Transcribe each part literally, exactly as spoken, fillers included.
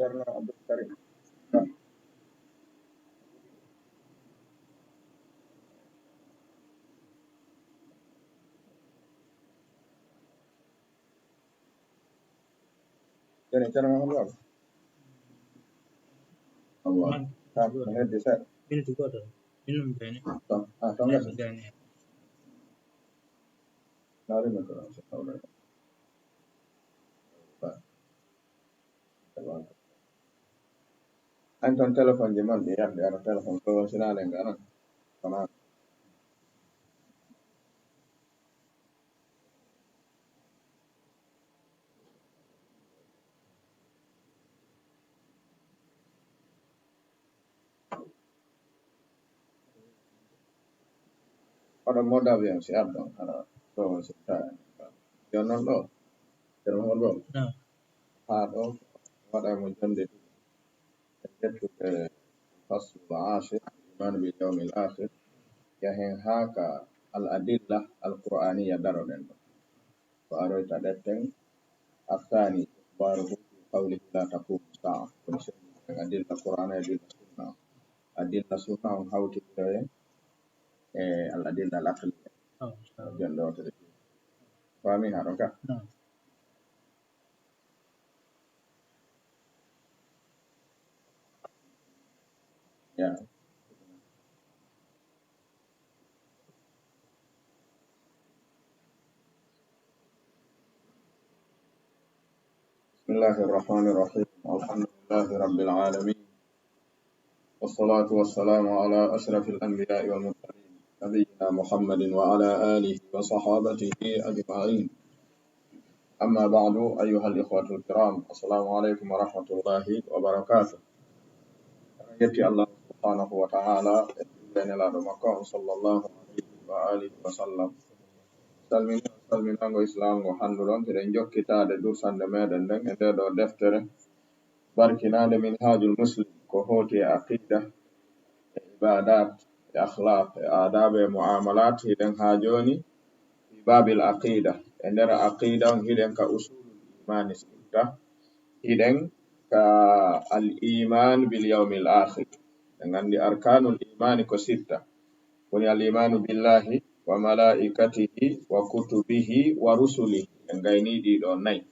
Ceerno Abdul Karim. Joni, Ceerno Mamadou Baba. Awa. Man. Kam, ko heddi seeɗa. Minute gooto. Minute joni. Ah, to, ah, to ngasi. Joni. Naari mi ko, so tawde. Ba. An tan téléphone ji man ɗi yande, ara téléphone ko sinaane ngana. Kono oɗo mode avion si ardon hara ɗo si ta. Yo non ɗo. Ceerno Mamadou Baba. Naam. Haa ɗo waɗa mo jonde ɗiɗi. E ƴettude faslu al ashir, iman bil yawmil akhir, yahen haa ka al adilla al qur'aniya daroɗen ɗo. Ko aroyta ɗetten, athani, ikhbaruhu fi qawlihi la taqumu saa. Kono sey en adilla qur'ana e adilla sunna. Adilla sunna on hawtindira e, e al adilla al aqliya. Oh, inshallah. Jonde wotere. Faami haa ɗon ka? Naam. Ya. بسم الله الرحمن الرحيم. الحمد لله رب العالمين. والصلاة والسلام على أشرف الأنبياء والمرسلين، نبينا محمد وعلى آله وصحابته أجمعين. أما بعد، أيها الإخوة الكرام، السلام عليكم ورحمة الله وبركاته. Yetti Allah subhanahu wa ta'ala, e julle Nelaaɗo makko on sallallahu alayhi wa alihi wa sallam. Salmini, salminaango Islaam ngo hannduɗon, hiɗen jokkitaade dursande meɗen nden e nde ɗo deftere barkinaande Minhajul Muslim, ko hooti e aqida, e ibadat, e akhlaq, e adab, e muamalat. Hiɗen haa jooni fi babil aqida. E nder aqida on hiɗen ka usulul imani sitta. Hiɗen ka al iman bil yawmil akhir. En anndi arkanul imani ko sitta. Woni al imanu billahi wa malaikatihi wa kutubihi wa rusulihi. En gayni ɗiɗo nayi.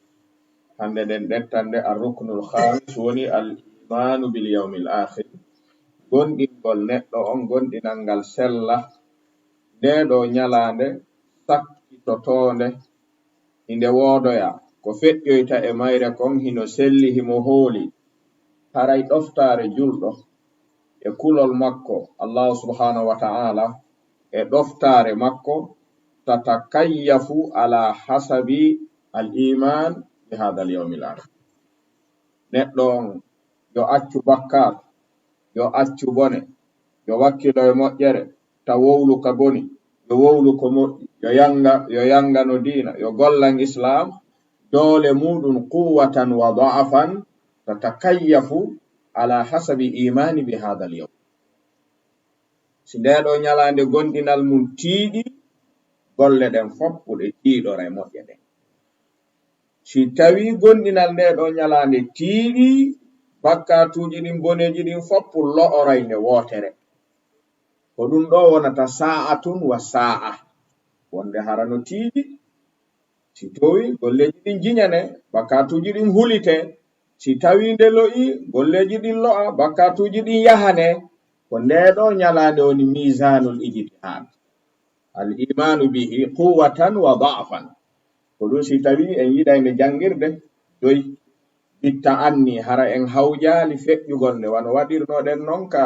Hannde ɗen ɗettande ar ruknul khamis woni al imanu bil yawmil akhir. Gonɗingol neɗɗo on, gonɗinal ngal sella, nde ɗo ñalaande sakkitotoonde, inde woodoya, ko feƴƴoyta e mayre kon hino selli, himo hooli. Haray ɗoftaare julɗo e kulol makko, Allahu subhanahu wa ta'ala, e ɗoftaare makko, tatakayyafu ala hasabi al iman bi hadha al yawmil akhir. Neɗɗo on, yo accu bakkaatu, yo accu bone, yo wakkilo e moƴƴere, ta wowlu ka boni, yo wowlu ko moƴƴi, yo yanga, yo yangano diina, yo gollan Islaam, doole muuɗum quwwatan wa da'afan, tatakayyafu ala hasabi imani bi hadha al yawm. Si ndee ɗoo ñalaande gonɗinal mum tiiɗi, golle ɗen fof ɗe tiiɗora e moƴƴe ɗen. Si tawii gonɗinal ndee ɗoo ñalaande tiiɗi, bakkaatuuji ɗin, boneeji ɗin fof lo'oray nde wootere. Ko ɗum ɗoo wonata saa'atun wa saa'a. Wonde hara no tiiɗi, si towii, golleeji ɗin jiñane, bakkaatuuji ɗin hulite. Si tawii nde lo'ii, golleeji ɗin lo'a, bakkaatuuji ɗin yahane. Ko ndee ɗoo ñalaande woni miisaanul ijtihaad. Al imaanu bihi quwwatan wa da'fan. Ko ɗum si tawii en yiɗay nde janngirde, doy, bitta anni, hara en hawjaali feƴƴugol nde, wano waɗirnoɗen non ka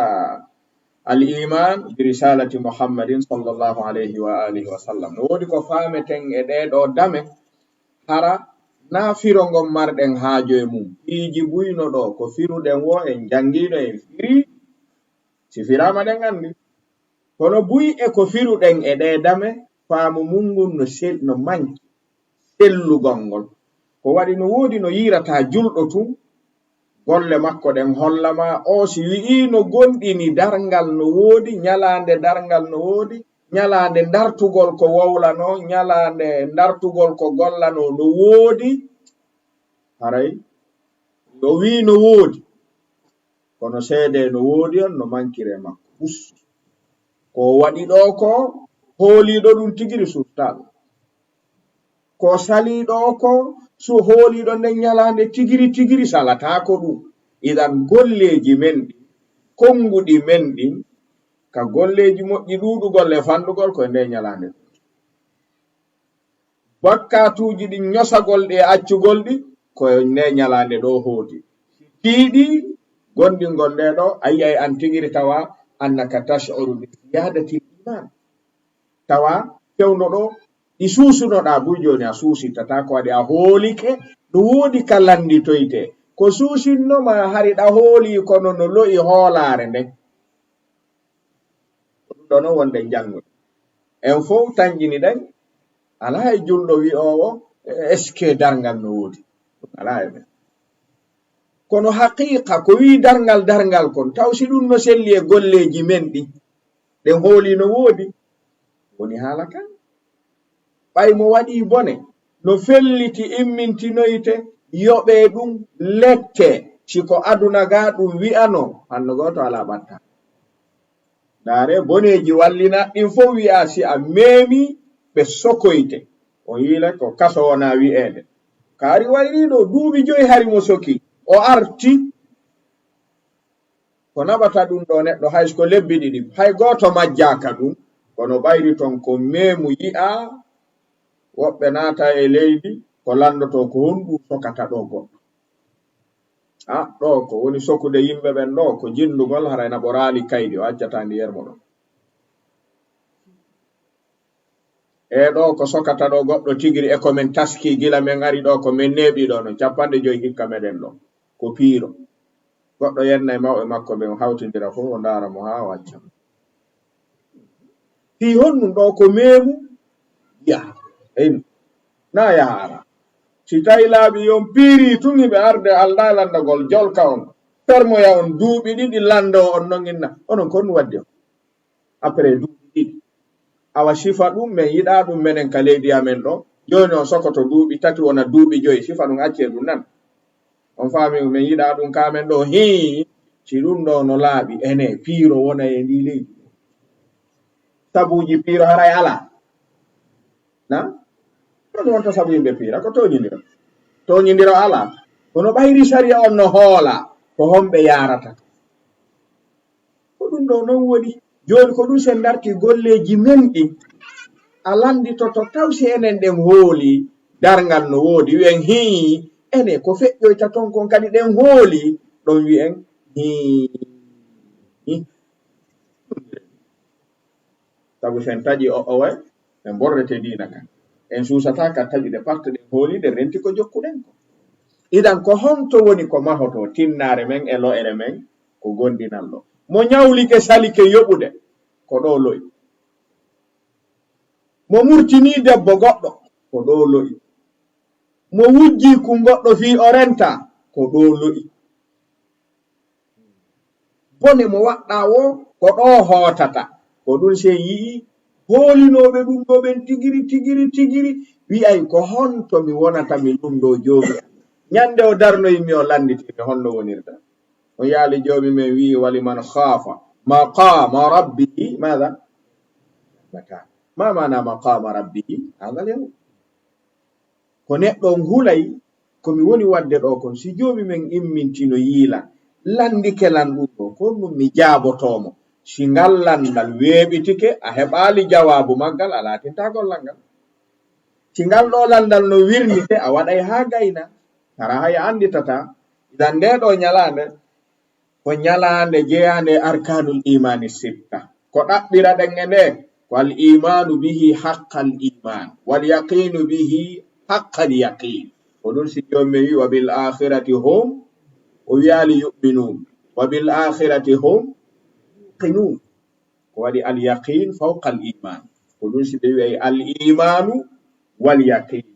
al iman bi risalati Muhammadin sallallahu alayhi wa alihi wa sallam. No woodi ko faameten e ɗee ɗoo dame, hara naa firo ngon marɗen haajo e mum. Piiji buyno ɗoo, ko firuɗen woo, en janngiino, en firi. Si firaama ɗen anndi. Kono buy e ko firuɗen e ɗee dame, faamu mun ngun no sel-, no manki sellugol ngol. Ko waɗi no woodi no yiirataa julɗo tun, golle makko ɗen holla ma, o si wi'ii no gonɗini darngal no woodi, ñalaande darngal no woodi, ñalaande ndartugol ko wowlanoo, ñalaande ndartugol ko gollanoo no woodi, haray O wii no woodi. Kono seede no woodi on no mankire makko. Us. Ko waɗi ɗo ko hooliiɗo ɗum tigiri suftaa ɗum. Ko saliiɗo ko su hooliiɗo nden ñalaande tigiri tigiri salataako ɗum. Idan golleeji men ɗin, konnguɗi men ɗin, ka golleeji moƴƴi ɗuuɗugol e fanɗugol ko e nde ñalaande. Bakkatuuji ɗin ñosagol ɗi e accugol ɗi ko e nde ñalaande ɗo hooti. Tiiɗi gondingol nde ɗo, a yi'ay an tigiri tawa annaka tash'uru bi ziyadatil iman. Tawa fewndo ɗo ɗi suusunoɗaa buy jooni a suusitata ko waɗi a hoolike no woodi ka lannditoyte. Ko suusinno ma hari ɗa hooli kono no lo'i hoolaare nden. Ɗum ɗo non wonde njanngude. En fow tanƴiniɗen, alaa e julɗo wi'oowo, "Est-ce que darngal no woodi?" Alaa e men. Kono haqiiqa ko wii darngal, darngal kon, taw si ɗum no selli e golleeji men ɗi, ɗen hooli no woodi. Woni haala kan. Ɓay mo waɗii bone, no felliti immintinoyte, yoɓee ɗum, lettee. Si ko aduna gaa ɗum wi'anoo, hanno gooto alaa ɓatta. Ndaare, boneeji wallinaa ɗin fow wi'aa si a meemii, ɓe sokoyte. O yiila ko kaso wonaa wi'eede. Kaari wayrii ɗo duuɓi joyi hari mo soki. O arti. Ko naɓata ɗum ɗo neɗɗo hay so ko lebbi ɗiɗi, hay gooto majjaaka ɗum, kono ɓayri ton ko meemu yi'aa, woɓɓe naata e leydi, ko lanndotoo ko honɗum sokata ɗo goɗɗo. A, ɗo ko woni sokude yimɓe ɓen ɗo, ko jinndugol, haray na ɓoraali kaydi, o accataa ndi yermo ɗon. E ɗo ko sokata ɗo goɗɗo tigiri e ko men taski gila men ari ɗo ko men neeɓi ɗo no capanɗe joyi hikka meɗen ɗo. Ko piiro. Goɗɗo yenna e mawɓe makko ɓe o hawtindira fof o ndaara mo haa o acca. Fii honɗum ɗo ko meemu? Yaha. Eynu. Na yahaara. Si tawi laaɓi yon piiri tun hiɓe arde aldaa lanndagol jolka on. Permoya on duuɓi ɗiɗi lanndo on non inna. Onon ko honɗum waddi on? Après duuɓi ɗiɗi. Awa sifa ɗum, men yiɗaa ɗum menen ka leydi amen ɗo. Jooni on sokoto duuɓi tati wona duuɓi joyi, sifa ɗum accee ɗum nan. On faami men yiɗaa ɗum ka amen ɗo, hii, si ɗum ɗo no laaɓi, ene, piiro wona e ndi leydi. Sabuuji piiro haray alaa. Na? Ɗon wonta sabu yimɓe piira, ko tooñindiro. Tooñindiro alaa. Kono ɓayri sariya on no hoola, ko homɓe yaarata. Ko ɗum ɗo non woni. Jooni ko ɗum sen darti golleeji men ɗin. A lannditoto taw si enen ɗen hooli darngal no woodi. Wi'en hii, ene ko feƴƴoyta ton kon kadi ɗen hooli. Ɗon wi'en hii. Sabu sen taƴi o owe, en borrete diina kan. En suusata ka taƴude parte ɗen hooli ɗen renti ko jokkuɗen ko. Idan ko honto woni ko mahoto tinnaare men e lo'ere men? Ko gondinal ɗo. Mo ñawlike salike yoɓude, ko ɗo lo'i. Mo murtini debbo goɗɗo, ko ɗo lo'i. Mo wujji kun goɗɗo fii o renta, ko ɗo lo'i. Bone mo waɗɗaa wo, ko ɗo hootata. Ko ɗum si en yi'i hoolinooɓe ɗum ɗo ɓen tigiri, tigiri, tigiri, wi'ay, "Ko honto mi wonata mi ɗum ɗo Joomi am?" Ñande o darnoyi mi, o lannditi mi honno wonirta. O yaali Joomi men wi'i, "Waliman khaafa maqama rabbihi, maada? Jannatan." Ma maana maqama rabbihi? Haadal yawm. Ko neɗɗo on hulay, ko mi woni waɗde ɗo kon, si Joomi men immintino yiila, lanndike lan ɗum ɗo, ko ɗum mi jaabotoo mo. Si ngal lanndal weeɓitike, a heɓaali jawaabu maggal, a laatintaa gollal ngal. Si ngal ɗo lanndal no wirnite, a waɗay haa gayna, hara hay a annditataa. Idan ndee ɗo ñalaande, ko ñalaande jeyaande e arkaanul imaani sitta. Ko ɗaɓɓiraɗen e nde, ko al imaanu bihi haqqal iman, wal yaqiinu bihi haqqal yaqiin. Ko ɗum si Joomi men wi, "Wa bil aakhirati hum," o wiyaali yu'minuun, "wa bil aakhirati hum yuuqinuun." Ko waɗi al yaqiin fawqa al iman. Ko ɗum si ɓe wi'ay al imaanu wal yaqiin.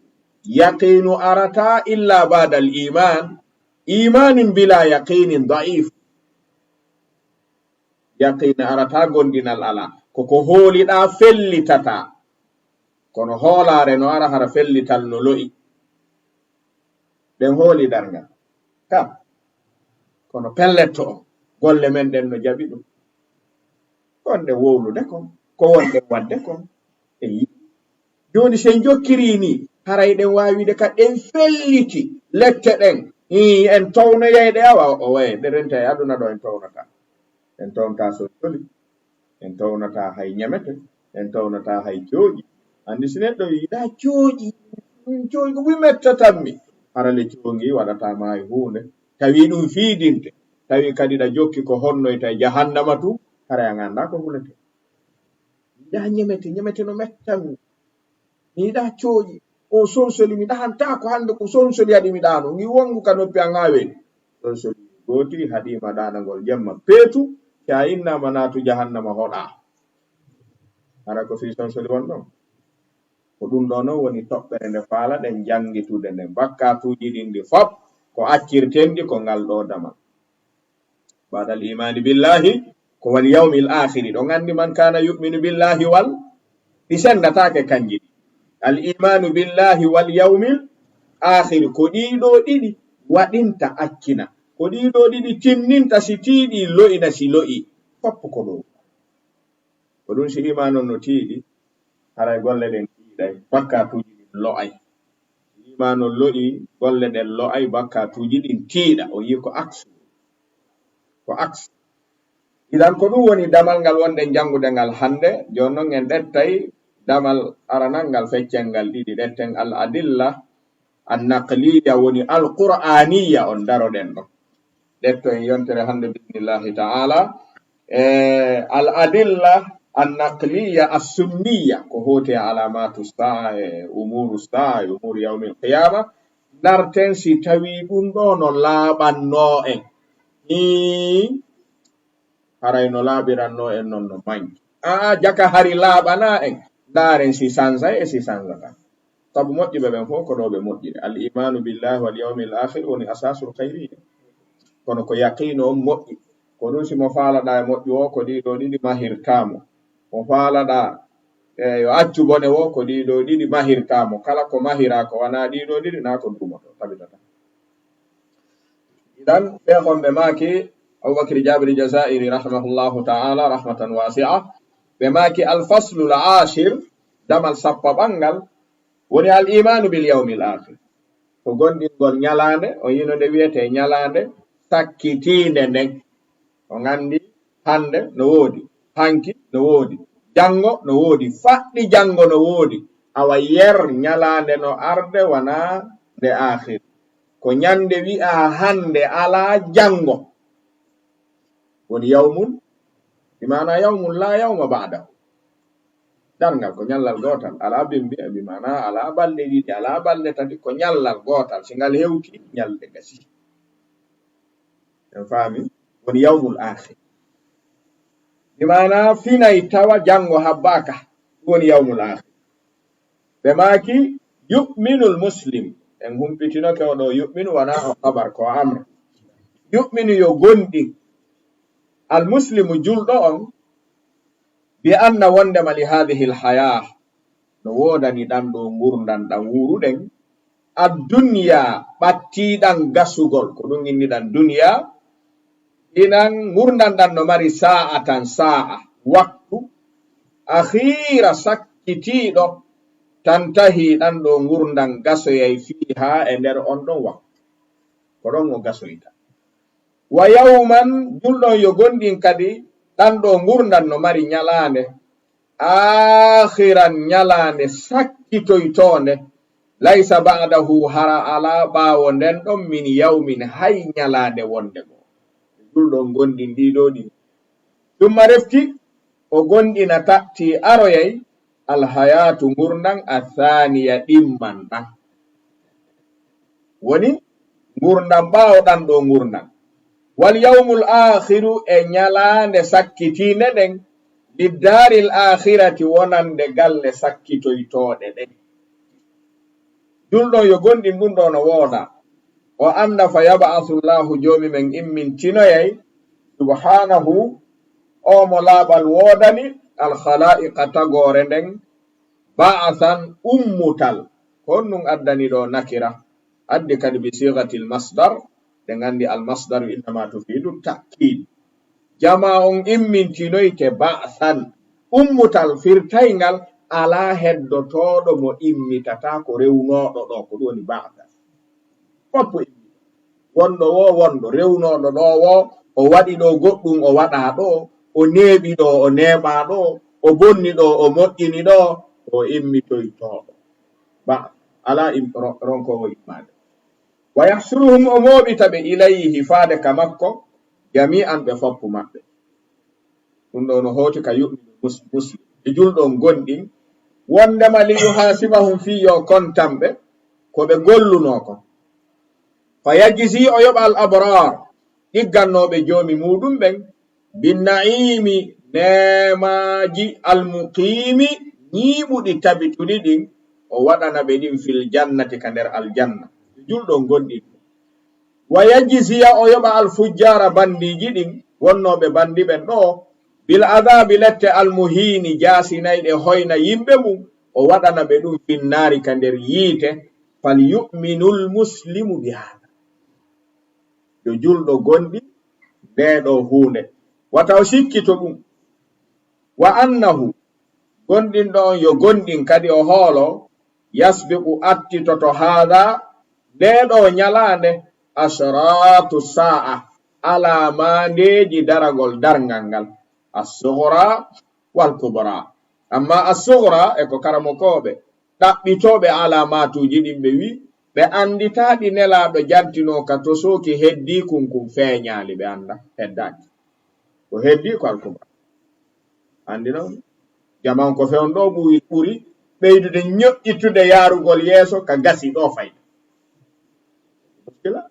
Yaqiinu arataa illa ba'da al iman. Imaanun bila yaqiinin da'if. Yaqiin arataa, gondinal alaa. Ko ko hooliɗaa fellitataa. Kono hoolaare no ara hara fellital no lo'i. Ɗen hooli darngal. Ka, Kono pellet to on, golle men ɗen no jaɓi ɗum. Ko wonɗen wowlude kon, ko wonɗen waɗde kon. Eyi. Jooni, so en jokkirii nii, haray ɗen waawi wiide ka ɗen felliti lette ɗen. Ii, en townoyay ɗe, awa, o waye, ɗe renta e aduna ɗo en townata. En townta sonsoli, en townata hay ñamete, en townata hay cooƴi. Anndi si neɗɗo yiɗaa cooƴi, ɗum cooƴi ko ɓuri mettatammi. Hara le coongi waɗata maayi huunde, tawi ɗum fiidinte, tawi kadi ɗa jokki ko honnoyta e jahannama tun, haray an anndaa ko hulete. Yiɗaa ñamete, ñamete no mettammi. Mi yiɗaa cooƴi. O sonsoli, mi ɗahantaa ko hannde ko sonsoli haɗi mi ɗaano. Ngi wongu ka noppi an haa weeli. Sonsoli gooti haɗiima ɗaanagol jemma peetu, si a innaama naatu jahannama hoɗaa. Hara ko fii sonsoli won ɗon? Ko ɗum ɗoo non woni toɓɓere nde faalaɗen janngitude nden. Bakkatuuji ɗin ɗi fop ko accirten ɗi ko ngal ɗoo damal. Ba'dal imaani billahi ko wal yawmil aakhiri. Ɗon anndi man kaana yu'minu billahi wal, ɗi senndataake kanji ɗi. Al imaanu billahi wal yawmil aakhiri. Ko ɗii ɗoo ɗiɗi waɗinta accina. Ko ɗii ɗoo ɗiɗi tinninta si tiiɗi, lo'ina si lo'i. Fop ko ɗoo. Ko ɗum si imaan on no tiiɗi, haray golle ɗen tiiɗay, bakkatuuji ɗin lo'ay. Si imaan on lo'i, golle ɗen lo'ay, bakkatuuji ɗin tiiɗa. O yi'i ko aksu. Ko aksu. Idan ko ɗum woni damal ngal wonɗen janngude ngal hannde. Jooni non en ɗettay damal aranal ngal feccen ngal ɗiɗi. Ɗetten al adilla an naqliya woni al qur'aniya on daroɗen ɗo. Ɗetto en yontere hannde bismillahi ta'ala. E al adilla an naqliya as sunniya ko hooti e alamatu sa'a e umuru sa'a e umuru yawmil qiyama. Darten si tawi ɗum ɗo no laaɓanno en. Ni haray no laaɓiranno en non no manki. Aa, jaka hari laaɓana en. Ndaaren si sansay e si sansata. Sabu moƴƴuɓe ɓen fof ko ɗo ɓe moƴƴiri. Al imaanu billahi wal yawmil aakhir woni asasul khayriya. Kono ko yaqiinu on moƴƴi. Ko ɗum si mo faalaɗa e moƴƴu o, ko ɗiɗo ɗiɗi mahirta mo. Mo faalaɗa, e, yo accu bone wo, ko ɗiɗo ɗiɗi mahirta mo. Kala ko mahira ko wana ɗiɗo ɗiɗi, na ko duumoto, tabitata. Idan, ɓe kon ɓe maaki, Abubakar Jabir Jazairi rahimahullahu ta'ala rahmatan wasi'a, ɓe maaki al faslul ashir, damal sappo ɓangal, woni al imanu bil yawmil akhir. Ko gondingol ñalaande, o yino nde wiyete ñalaande sakkitiinde nden. On anndi hannde no woodi, hanki no woodi, janngo no woodi, faɗɗi janngo no woodi. Awa yer ñalaande no arde wonaa nde aakhir. Ko ñande wi'aa hannde alaa janngo. Woni yawmun, bi maana yawmun laa yawma ba'dahu. Darngal ko ñallal gootal, alaa bimbi, bi maana alaa balɗe ɗiɗi, alaa balɗe tati, ko ñallal gootal. Si ngal hewti, ñalɗe gasi. En faami? Woni yawmul aakhir. Bi maana finay tawa janngo habbaaka, ɗum woni yawmul aakhir. Ɓe maaki, yu'minul muslim. En humpitinoke o ɗo yu'minu wonaa o khabar, ko amr. Yu'minu yo gondin. Al muslimu julɗo on, bi anna wondema li hadhihi al hayah. No woodani ɗan ɗo ngurndan ɗan wuuruɗen. Addunya ɓattiiɗan gasugol, ko ɗum inniɗan dunya. Inan ngurndan ɗan no mari sa'atan sa'a, waktu, akhira sakkitiiɗo, tantahi ɗan ɗo ngurndan gasoyay fiiha e nder on ɗon waktu. Ko ɗon o gasoyta. Wa yawman, julɗo on yo gondin kadi, ɗan ɗo ngurndan no mari ñalaande, akhiran ñalaande sakkitoytoonde, laysa ba'dahu hara alaa ɓaawo nden ɗon min yawmin hay ñalaande wonde goo. Julɗo on gondin ɗiɗo ɗin. Ɗum ma refti, o gondina tatti aroyay, alhayaatu ngurndan, athaniya ɗimman ɗan. Woni ngurndan ɓaawo ɗan ɗo ngurndan. Wal yawmul aakhiru e ñalaande sakkitiinde nden, liddaaril aakhirati wonande galle sakkitoytooɗe ɗen. Julɗo yo gondin ɗum ɗo no wooda. O annda fa yab'athu Allahu joomi men immintinoyay, subhanahu, o mo laaɓal woodani, al khalaa'iqa tagoore nden, ba'athan ummutal. Ko honɗum addani ɗo nakira? Addi kadi bi sigatil masdar, Ɗen anndi almasdaru innama tufidu takkid. Jama on immintinoyte ba'san. Ummutal firtayngal alaa heddotooɗo mo immitata ko rewnooɗo ɗo, ko ɗum woni ba'san. Foppo immito. Wonɗo wo, wonɗo rewnooɗo ɗo wo, o waɗi ɗo goɗɗum, o waɗa ɗo, o neeɓi ɗo, o neeɓa ɗo, o bonni ɗo, o moƴƴini ɗo, o immitoytooɗo. Ba, alaa im-, ro-, ronkoowo immaade. Wa yahsuruhum, o mooɓita ɓe ilayhi, faade ka makko, jami'an ɓe foppu maɓɓe. Ɗum ɗo no hooti ka yu'minu mus-, muslim. E julɗo on gonɗin, wondema li yuhasibahum fii yo kontan ɓe, ko ɓe gollunoo kon. Fa yajzi o yoɓa al abrar, ɗiggannooɓe joomi muuɗum ɓen, bin na'iimi, neemaaji al muqiimi, ñiiɓuɗi tabituɗi ɗin, o waɗana ɓe ɗin fil jannati ka nder aljanna. Julɗo on gonɗin. Wa yajziya o yoɓa al fujjaara bandiiji ɗin, wonnooɓe bandi ɓen ɗo, bil adaabi lette al muhiini jaasinayɗe hoyna yimɓe mum, o waɗana ɓe ɗum fin naari ka nder yiite, fal yu'minul muslimu bi haada. Yo julɗo gonɗi ndee ɗo huunde. Wata o sikkito ɗum. Wa annahu, gonɗinɗo on yo gonɗin kadi o hoolo, yasbiqu attitoto haada, ndee ɗo ñalaande, ashraatu saa'a, alaamandeeji daragol darngal ngal, assugra wal kubra. Amma assugra e ko karamokooɓe ɗaɓɓitooɓe alaamaatuuji ɗin ɓe wi, ɓe annditaa ɗi Nelaaɗo jantinoo ka tosooki heddii kun, kun feeñaali, ɓe annda heddaaki. Ko heddii ko alkubra. Anndi non, jaman ko fewn ɗo ɓuri, ɓuri ɓeydude ñoƴƴitude yaarugol yeeso ka gasi ɗo fayda. Muskila.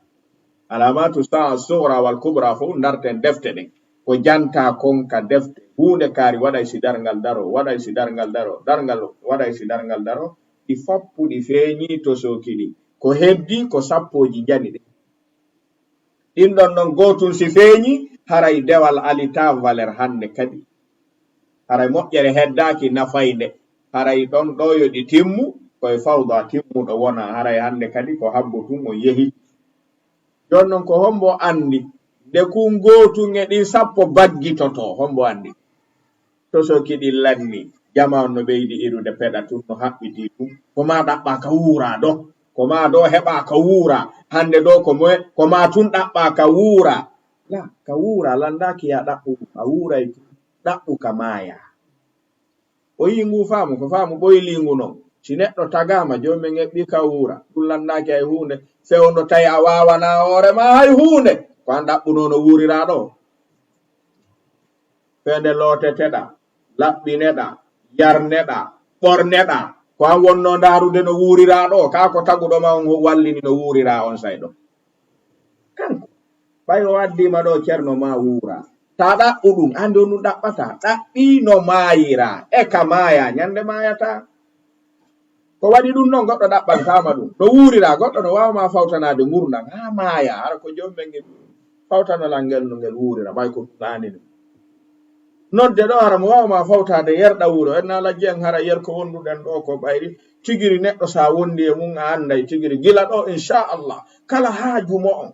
Alaamaatu saa sugra wal kubra fof ndarten defte ɗen. Ko jantaa kon ka defte. Huunde kaari waɗay si darngal daro, waɗay si darngal daro, darngal waɗay si darngal daro. Ɗi foppu ɗi feeñii tosooki ɗi. Ko heddii ko sappooji njani ɗin. Ɗin ɗon non gootun si feeñii, haray dewal alitaa valeur hannde kadi. Haray moƴƴere heddaaki nafaynde. Haray ɗon ɗo yo ɗi timmu, koye fawda timmuɗo wona. Haray hannde kadi ko habbo tun on yehi. Jooni non ko hombo anndi nde kun gootun e ɗin sappo baggitotoo? Hombo anndi? Tosoki ɗin lanni, jama on no ɓeydi irude peɗa tun, no haɓɓitii tun. Ko maa ɗaɓɓaa ka wuuraa ɗo, ko maa ɗo heɓaa ka wuuraa. Hannde ɗo ko moye? Ko maa tun ɗaɓɓaa ka wuuraa. La, ka wuuraa, lanndaaki yaa ɗaɓɓu, a wuuray tun, ɗaɓɓu ka maayaa. O yii nguu faamu, ko faamu ɓoyliingu non. Si neɗɗo tagaama, joomi men eɓɓi ka wuura, ɗum lanndaaki hay huunde. Fewndo tawi a waawanaa hoore maa hay huunde, ko an ɗaɓɓunoo no wuuriraa ɗo. Feende looteteɗaa, laɓɓineɗaa, yarneɗaa, ɓorneɗaa, ko an wonnoo ndaarude no wuuriraa ɗo, kaa ko taguɗo ma on wallini no wuuriraa on say ɗo. Kanko, ɓay o addiima ɗo, Ceerno, maa wuura. Taa ɗaɓɓu ɗum, an ɗum ɗaɓɓataa. Ɗaɓɓii no maayiraa, e ka maayaa, ñande maayataa. Ko waɗi ɗum noon, goɗɗo ɗaɓɓantaama ɗum. No wuuriraa, goɗɗo no waawa maa fawtanaade ngurndan, haa maayaa, hara ko joom men ngel fawtana lan ngel no ngel wuurira, ɓay ko ɗum ɗaani ɗum. Nodde ɗo, hara mo waawa maa fawtaade yerɗa wuro, en naa lajji en, hara yer ko wonduɗen ɗo ko ɓayri, tigiri neɗɗo so a wondi e mum, a annday tigiri. Gila ɗo, inchallah, kala haaju mo on,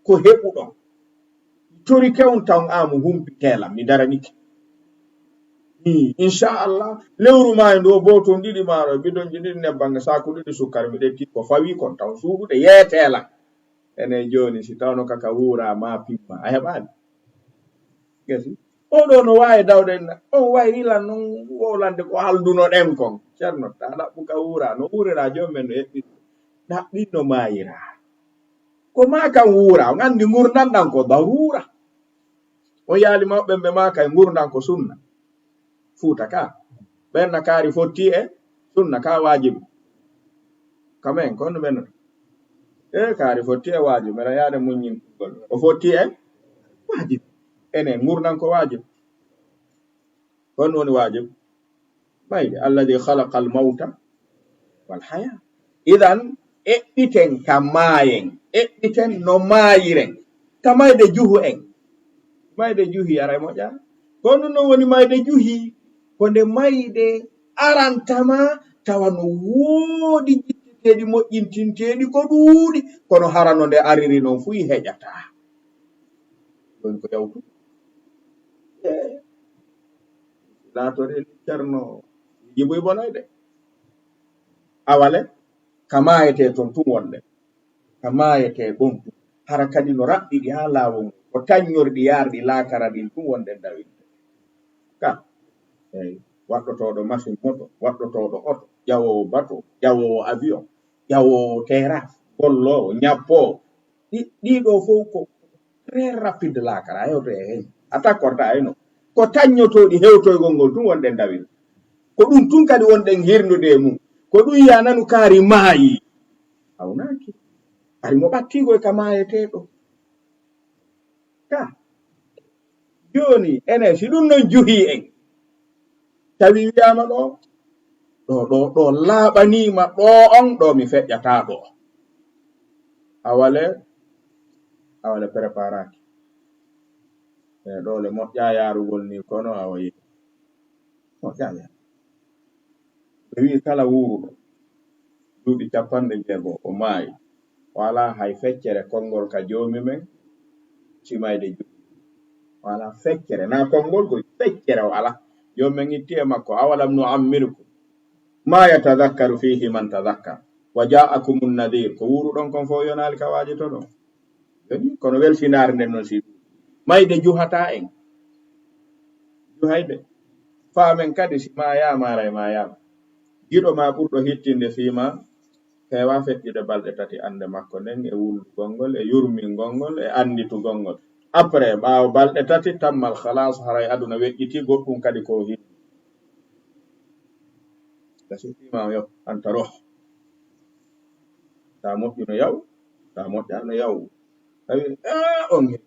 ko heɓuɗon. Torike on taw aamu humpitee lan, mi daranike. Ii, inchallah, lewru maa e ndo booton ɗiɗi maaro, bidonji ɗiɗi nebban, e saaku ɗiɗi sukkar, mi ɗetti ko fawi kon taw suuɗude yeetee lan. Enen jooni, si tawno kaka wuura, maa pimma, a heɓaani? Gasi. Oɗo no waawi dawde, on wayri lan non wowlande ko haldunoɗen kon. Ceerno, taa ɗaɓɓu ka wuura, no wuurira joom men no eɓɓi. Ɗaɓɓi no maayira. Ko maa kan wuura, on anndi ngurndan ɗan ko daruura. On yaali mawɓe ɓe maa kay ngurndan ko sunna. Fuuta ka. Ɓen na kaari fotti e sunna ka waajibi. Kamen, ko honno ɓen no? E kaari fotti e waajibi, mbeɗa yaade muññingol. O fotti e waajibi. Enen ngurndan ko waajibi. Ko honno woni waajibi? Mayde, alladi khalaqa al mawta wal haya. Idan, eɓɓiten ka maayen, eɓɓiten no maayiren. Ka mayde juhu en. Mayde juhi, aray moƴƴa. Ko ɗum non woni mayde juhi. Ko nde mayde aranta ma, tawa no woodi yitte teeɗi moƴƴintinteeɗi ko ɗuuɗi, kono hara no nde ariri noon fuy heƴataa. Ɗon ko yawtu. Laatore Ceerno Jiboy Bonoy de. Awale, ka maayetee toon tun wonde. Ka maayetee ɗon tun. Hara kadi no raɓɓiɗi haa laawol ngol. Ko taññorɗi yaarɗi laakara ɗin tun wonde dawinde. Ka, eey, waɗɗotooɗo machine moto, waɗɗotooɗo oto, ƴawoowo bato, ƴawoowo avion, ƴawoowo terrasse, golloowo, ñappoowo. Ɗi-, ɗiɗo fof ko très rapide laakara, a hewto e heen. A takkorta e no. Ko taññotooɗi hewtoygol ngol tun wonɗen dawil. Ko ɗum tun kadi wonɗen hirnude e mum. Ko ɗum yiya nanu kaari maayi. Hawnaaki. Ari mo ɓattiigo e ka maayeteeɗo. Ka. Jooni, enen, si ɗum non juhii en, tawi wiyaama ɗo, ɗo, ɗo, ɗo laaɓaniima, ɗo on, ɗo mi feƴƴataa ɗo. Awale, awale preparaaki. E ɗo le moƴƴa yaarugol ni, kono awa yehi. Moƴƴa yaar. Ɓe wi'i kala wuuruɗo duuɓi capanɗe jeego o maayi, o alaa hay feccere konngol ka Joomi men, si mayde juuti. O alaa feccere, naa konngol ko feccere o alaa. Joomi men itti e makko, "Awalam nu'ammirkum ma yatadhakkaru fihi man tadhakkar wa ja'akumun nadhir." Ko wuuruɗon kon fof yonaali ka waaji to ɗon. Jooni, kono welsindaare nden non si mayde juhataa en. Juhayde. Faamen kadi si maayaama, aray maayaama. Giɗo ma ɓurɗo hittinde fii ma, heewaa feƴƴude balɗe tati annde makko nden e wullugol ngol, e yurmingol ngol, e annditugol ngol. Après, ɓaawo balɗe tati, tammal khalaas, haray aduna weƴƴitii, goɗɗum kadi ko hin. Gasi fii ma yo, anta roh. Taa moƴƴu no yaw, taa moƴƴa no yaw. Tawi, eh, on he-,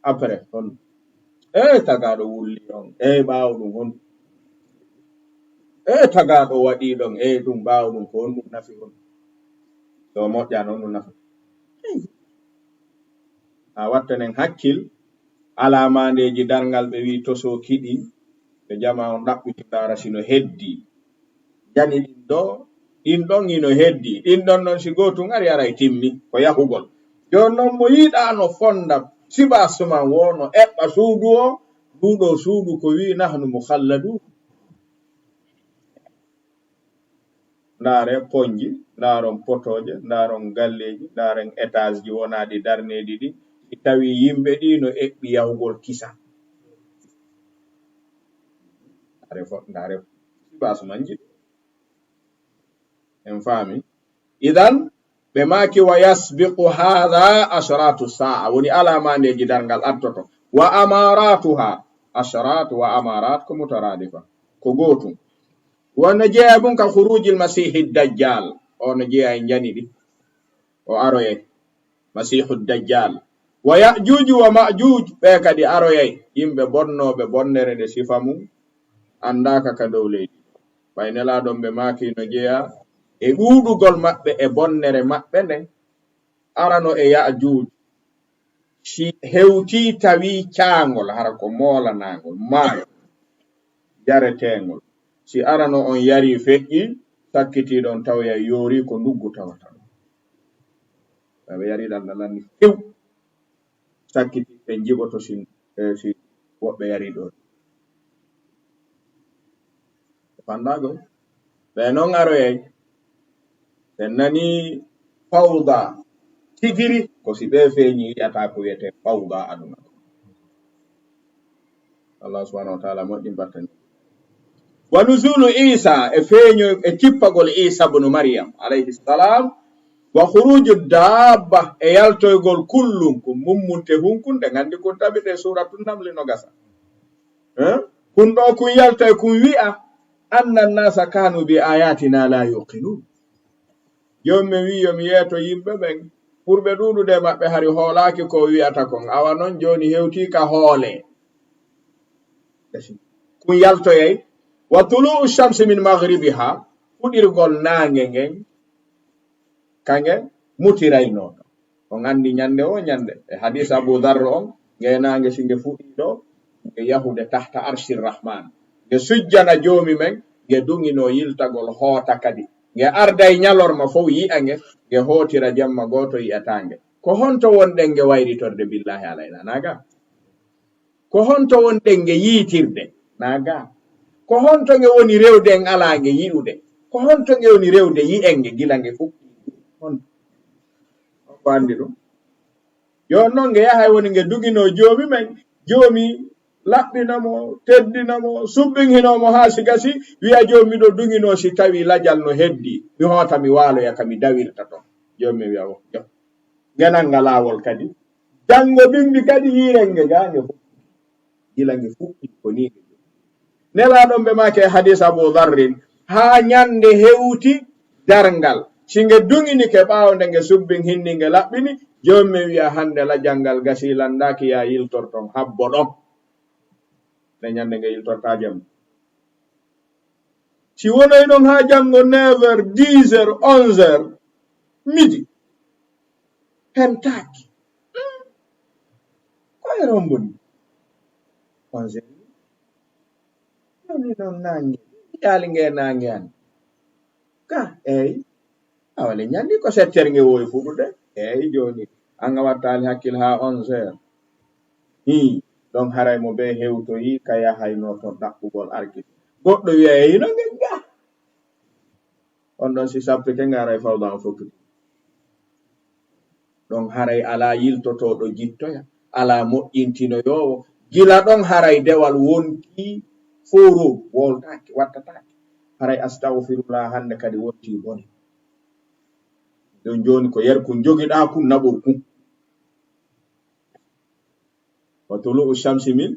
après, on, eh, tagaaɗo wulli on, eh, ɓaawo ɗum on, eh, tagaaɗo waɗi ɗon, eh, ɗum ɓaawo ɗum, ko on ɗum nafi on? So moƴƴa noon ɗum nafa. Hey. A wattanen hakkil, alaa maandeeji darngal ɓe wi'i tosoo kiɗi, ɓe jama on ɗaɓɓiti ndaara si no heddi. Jani ɗin ɗo, ɗin ɗon ino heddi. Ɗin ɗon non si gootun ari aray timmi, ko yahugol. Jooni non mo yiɗaa no fonda, siba suman wo no eɓɓa suudu o, nduɗo suudu ko wi'i nahnu mukhalladun. Ndaare ponji, ndaaron potooje, ndaaron galleeji, ndaaren étage ji wonaa ɗi darneeɗi ɗi. Si tawi yimɓe ɗi no eɓɓi yahugol kisa. Ndaare fo-, ndaare siba suman ji. En faami? Idan, ɓe maaki, "Wa yasbiqu hadha ashratu sa'a." Woni alaa maandeeji darngal artoto. "Wa amaratuha." Ashrat wa amarat ko mutaradifa. Ko gootum. Wonno jeeya mum ka khurujil masihi dajjal. O no jeeya e njani ɗi. O aroyay. Masihu dajjal. Wa ya'juju wa ma'juj. Ɓe kadi aroyay. Yimɓe bonnooɓe bonnere nde sifa mum anndaaka ka dow leydi. Ɓay Nelaaɗo on ɓe maaki no jeyaa e ɗuuɗugol maɓɓe e bonnere maɓɓe nden. Arano e Ya'juuj, si hewtii tawii caangol, hara ko moolanaangol, maayo jareteengol. Si arano on yarii feƴƴii, sakkitii ɗon tawoyay yoorii ko nduggu tawata ɗon. Ɓe yarii ɗan ɗan lanni few. Sakkiti ɓe njiɓoto si, eh, si woɓɓe yari ɗo. Fandaago. Ɓe non aroyay. Ɓe nani fawda tigiri, ko si ɓe feeñi yi'ata ko wiyetee fawda aduna ko. Allah subhanahu wa ta'ala moƴƴin battani. Wa nuzulu Isa, e feeño, e tippagol Isa bnu Maryam, alayhi salam, wa khuruju dabba, e yaltoygol kullum, ko mummunte hunkun, ɗe nganndi kun tabite Suratu Namli no gasa. Eh? Kun ɗo kun yaltay kun wi'a, "Anna nasa kanu bi ayatina la yuqinun." Jooni mi wi'i yo mi yeeto yimɓe ɓen, ɓurɓe ɗuuɗude e maɓɓe hari hoolaaki ko o wi'ata kon. Awa non jooni hewtii ka hoole. Kun yaltoyay. Wa tulu'u shamsi min maghribiha, fuɗirgol naange ngen, kange mutirayno. On anndi ñande o ñande. E hadis Abu Dharr on, nge naange si nge fuɗii ɗo, nge yahude tahta arshir rahman. Nge sujjana joomi men, nge duŋino yiltagol hoota kadi. Nge arday ñalorma fow yi'a nge, nge hootira jemma gooto yi'ataa nge. Ko honto wonɗen nge wayritorde? Billaahi alayna, naa ga? Ko honto wonɗen nge yiitirde? Naa ga? Ko honto nge woni rewde en alaa nge yi'ude? Ko honto nge woni rewde yi'en nge gila nge fuɗɗii? Honto? On ko anndi ɗum? Jooni noon nge yahay woni nge duginoo Joomi men, Joomi laɓɓina mo, teddina mo, subbinhinoo mo haa si gasi, wi'a Joomi miɗo duginoo si tawii lajal no heddii, mi hoota mi waaloya ka mi dawirta ton. Joomi men wi'a, "Oh, jo." Nge nannga laawol kadi. Janngo bimbi kadi yiiren nge gaa nge fuɗɗii. Gila nge fuɗɗii ko nii nge joɗi. Nelaaɗo ɓe maaki e hadiis Abu Dharrin, haa ñande hewti darngal. Si nge duŋinike ɓaawo nde nge subbinhinni nge laɓɓini, Joomi men wi'a hannde lajal ngal gasii, lanndaaki, yaa yiltor ton, habbo ɗon. Nde ñande nge yiltortaa jemma. Si wonoy ɗon haa janngo neuf heures, dix heures, onze heures, midi. Hentaaki. Hmm. Ko heure hombo ni? Onze heures. Jooni noon naange. Yaali nge naange an. Ka, eey. Awa le ñandi ko sept heures nge wowi fuɗude. Eey, jooni. An a wattaali hakkil haa onze heures. Hii, ɗon haray mo bee hewtoyi ka yahayno to ɗaɓɓugol arki. Goɗɗo wi'a, "Eey, no nge ga?" On ɗon si sappike nge haray fawda on fokkiti. Ɗon haray alaa yiltotooɗo jittoya, alaa moƴƴintinoyoowo. Gila ɗon haray dewal wonti fowru, wowltaake, wattataake. Haray astagfirullah hannde kadi wonti bone. Ɗon jooni ko yerkun jogiɗaa kun naɓor kun. Wa tulu'u shamsi min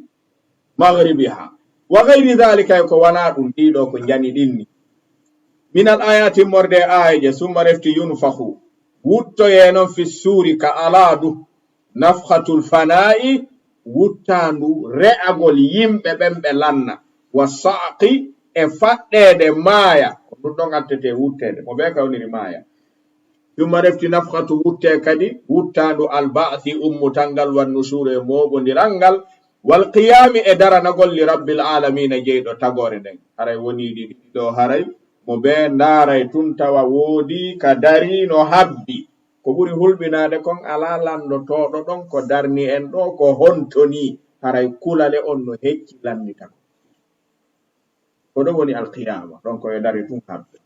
maghribiha. Wa ghayri dhalika, e ko wanaa ɗum, ɗiɗo ko njani ɗin ni. Min al ayati, morde e aayeeje, summa refti yunfakhu. Wuttoyee non fi suuri ka alaadu. Nafkhatul fana'i, wuttaandu re'agol yimɓe ɓen ɓe lanna. Wa sa'qi, e faɗɗeede maaya. Ko ɗum ɗon attete wutteede. Mo bee ka woniri maaya. Summa refti nafkhatu wutte kadi, wuttaandu al ba'thi ummutal ngal wan nushuru e mooɓondiral ngal, wal qiyaami e daranagol li rabbil aalamiina jeyɗo tagoore nden. Haray woni ɗi ɗiɗo haray, mo bee ndaaray tun tawa woodi ka darii no habbi. Ko ɓuri hulɓinaade kon alaa lanndotooɗo ɗon ko darni en ɗoo ko honto nii, haray kulale on no hecci lanndita. Ko ɗon woni al qiyaama, ɗon ko e dari tun habbi.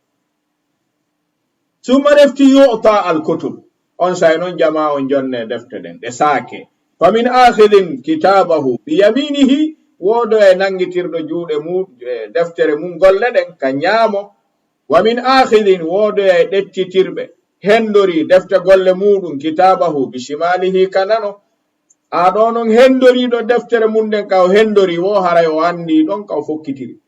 Summa refti yu'ta al kutub. On say non jamaa on jonne defte ɗen, ɗe saake. Fa min akhidin kitabahu bi yaminihi, woodo e nangitirɗo juuɗe mum, e deftere mum golle ɗen ka ñaamo. Wa min akhidin, woodo e ɗettitirɓe, hendori defte golle muɗum, kitabahu bi shimalihi ka nano. A ɗo non hendoriɗo deftere mum nden ka o hendori wo haray o andi ɗon ka o fokkitiri.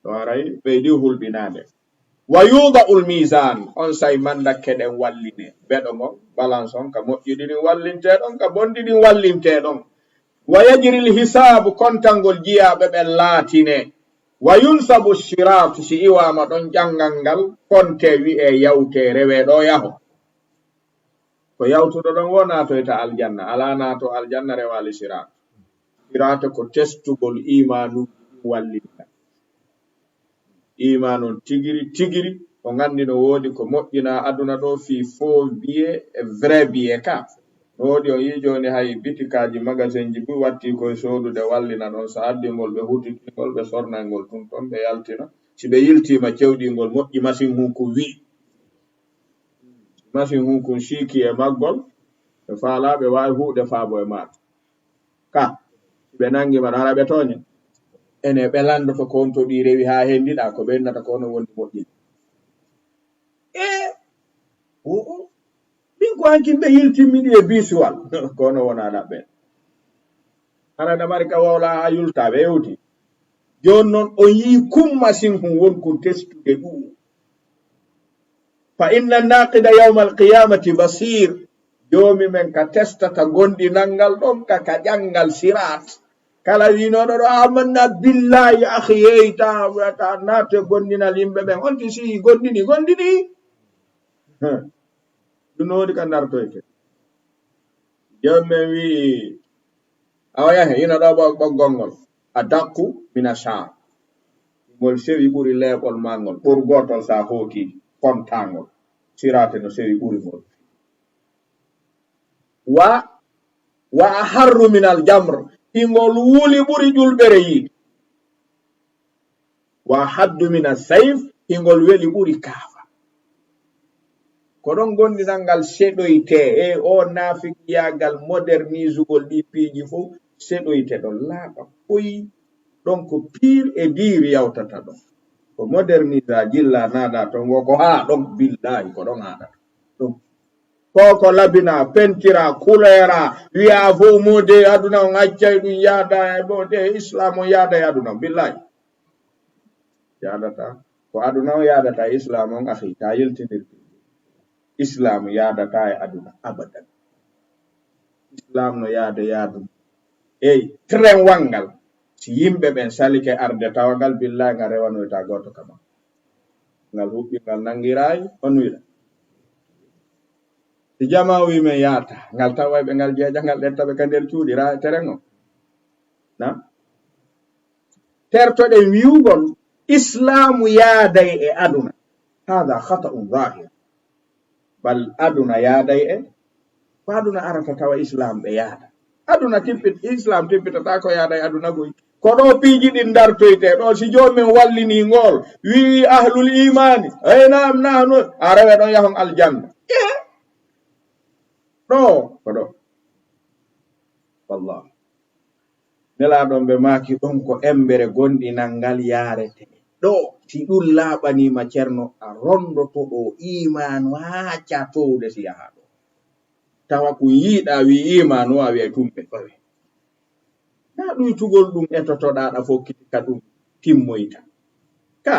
Ɗo haray ɓeydi hulɓinaade. Wa yuda'ul mizan, on say mandakke ɗen walline. Beɗo ngon, balance on, ka moƴƴi ɗin wallinte ɗon, ka bonɗi ɗin wallinte ɗon. Wa yajril hisaabu, kontangol jiyaaɓe ɓen laatine. Wa yunsabu sirat, si iwaama ɗon ƴanngal ngal, konte wi'e yawte rewe ɗo yaho. Ko yawtuɗo ɗon wo naatoyta aljanna, alaa naato aljanna rewaali siraat. Siraat ko testugol iimaanu wallinta. Iimaan on tigiri tigiri, o nganndi no woodi ko moƴƴinaa aduna ɗo fii faux billet e vrai billet ka. No woodi on yii jooni hay bitikaaji magasinji buy wattii koye soodude wallina ɗon, so addii ngol ɓe hutittingol, ɓe sornay ngol tun ton, ɓe yaltina. Si ɓe yiltiima cewɗii ngol moƴƴi masin hun ko wi'i. Masin hun kun siiki e maggol, ɓe faalaa ɓe waawi huude faabo e maata. Ka, si ɓe nanngi ma, hara ɓe tooña. Ene ɓe lanndoto ko on to ɗi rewi haa henndiɗaa, ko ɓe innata ko onon wondi moƴƴini. E, o, o, min ko hankin ɓe yiltimmiɗi e bisuwal. Ko onon wonaa ɗaɓɓe. Hara ɗa mari ka wawla haa yultaa, ɓe yewti. Jooni non, on yii kun masin hun won kun testude ɗum. Fa inna naqida yawmal qiyamati basir. Joomi men ka testata gonɗinal ngal ɗon ka, ka ƴanngal siraat. Kala wiinooɗo ɗo, "Amanna billahi, akhi, yeeyta, wiyata, naate gonɗinal yimɓe ɓen." On ti si gonɗini, gonɗini. Heh. Ɗum no woodi ka ndartoyte. Joomi men wi'i, "Awa yahe, ina ɗo ɓo-, ɓoggol ngol. A daqqu mina shaar." Ngol sewi ɓuri leeɓol maa ngol, ɓur gootol sa hooki kontaangol. Siraate no sewi ɓuri ngol. Wa, wa aharru min al jamr, hingol wuli ɓuri ƴulɓere yiite. Wa haddu min al sayf, hingol weli ɓuri kaafa. Ko ɗon gondinal ngal seɗoyte, e o naafiqiyaagal, modernisugol ɗi piiji fof, seɗoyte ɗon laaɓa ɓoyi. Ɗon ko pire et dire yawtata ɗon. Ko modernisa jilla naada ton, wo ko haa ɗon, billahi, ko ɗon haɗata. Ɗum ko, ko labina, pentira, kulera, wiya fof mode aduna on accay ɗum yaada e mode Islam on yaada e aduna on, billahi. Yaadata. Ko aduna on yaadata e Islam on, akhi, ta yiltinir. Islam yaadata e aduna abadan. Islam no yaada e aduna. Eyi, tren wanngal. Si yimɓe ɓen salike arde tawa ngal, billahi ngal rewanoyta gooto kama. Ngal huɓɓi, ngal nangiraay, on wiɗa. Si jama wi men yaata, ngal taway ɓe ngal jeeja, ngal ɗetta ɓe ka nder cuuɗi, ra teren on. Na? Tertoɗen wi'ugol Islaamu yaaday e aduna. Hada khata'un zahir. Bal aduna yaaday e, ko aduna arata tawa Islam ɓe yaada. Aduna tippit-, Islam tippitata ko yaada e aduna goy. Ko ɗo piiji ɗin dartoyte ɗo, si joomum wallini ngol, wi'i ahlul imani, "Ey, naam, nahnu," a rewe ɗon yahon aljanna. Eh? Ɗo, ko ɗo. Wallah. Nelaaɗo ɓe maaki ɗon ko embere gonɗinal ngal yaarete. Ɗo, si ɗum laaɓaniima Ceerno, a rondoto ɗo iimaanu haa catowde si yahaa ɗo. Tawa ko yiiɗa wi iimaanu, a wi'ay tumpe fawe. Na ɗuytugol ɗum etotoɗaa ɗa fokkiti ka ɗum timmoyta. Ka,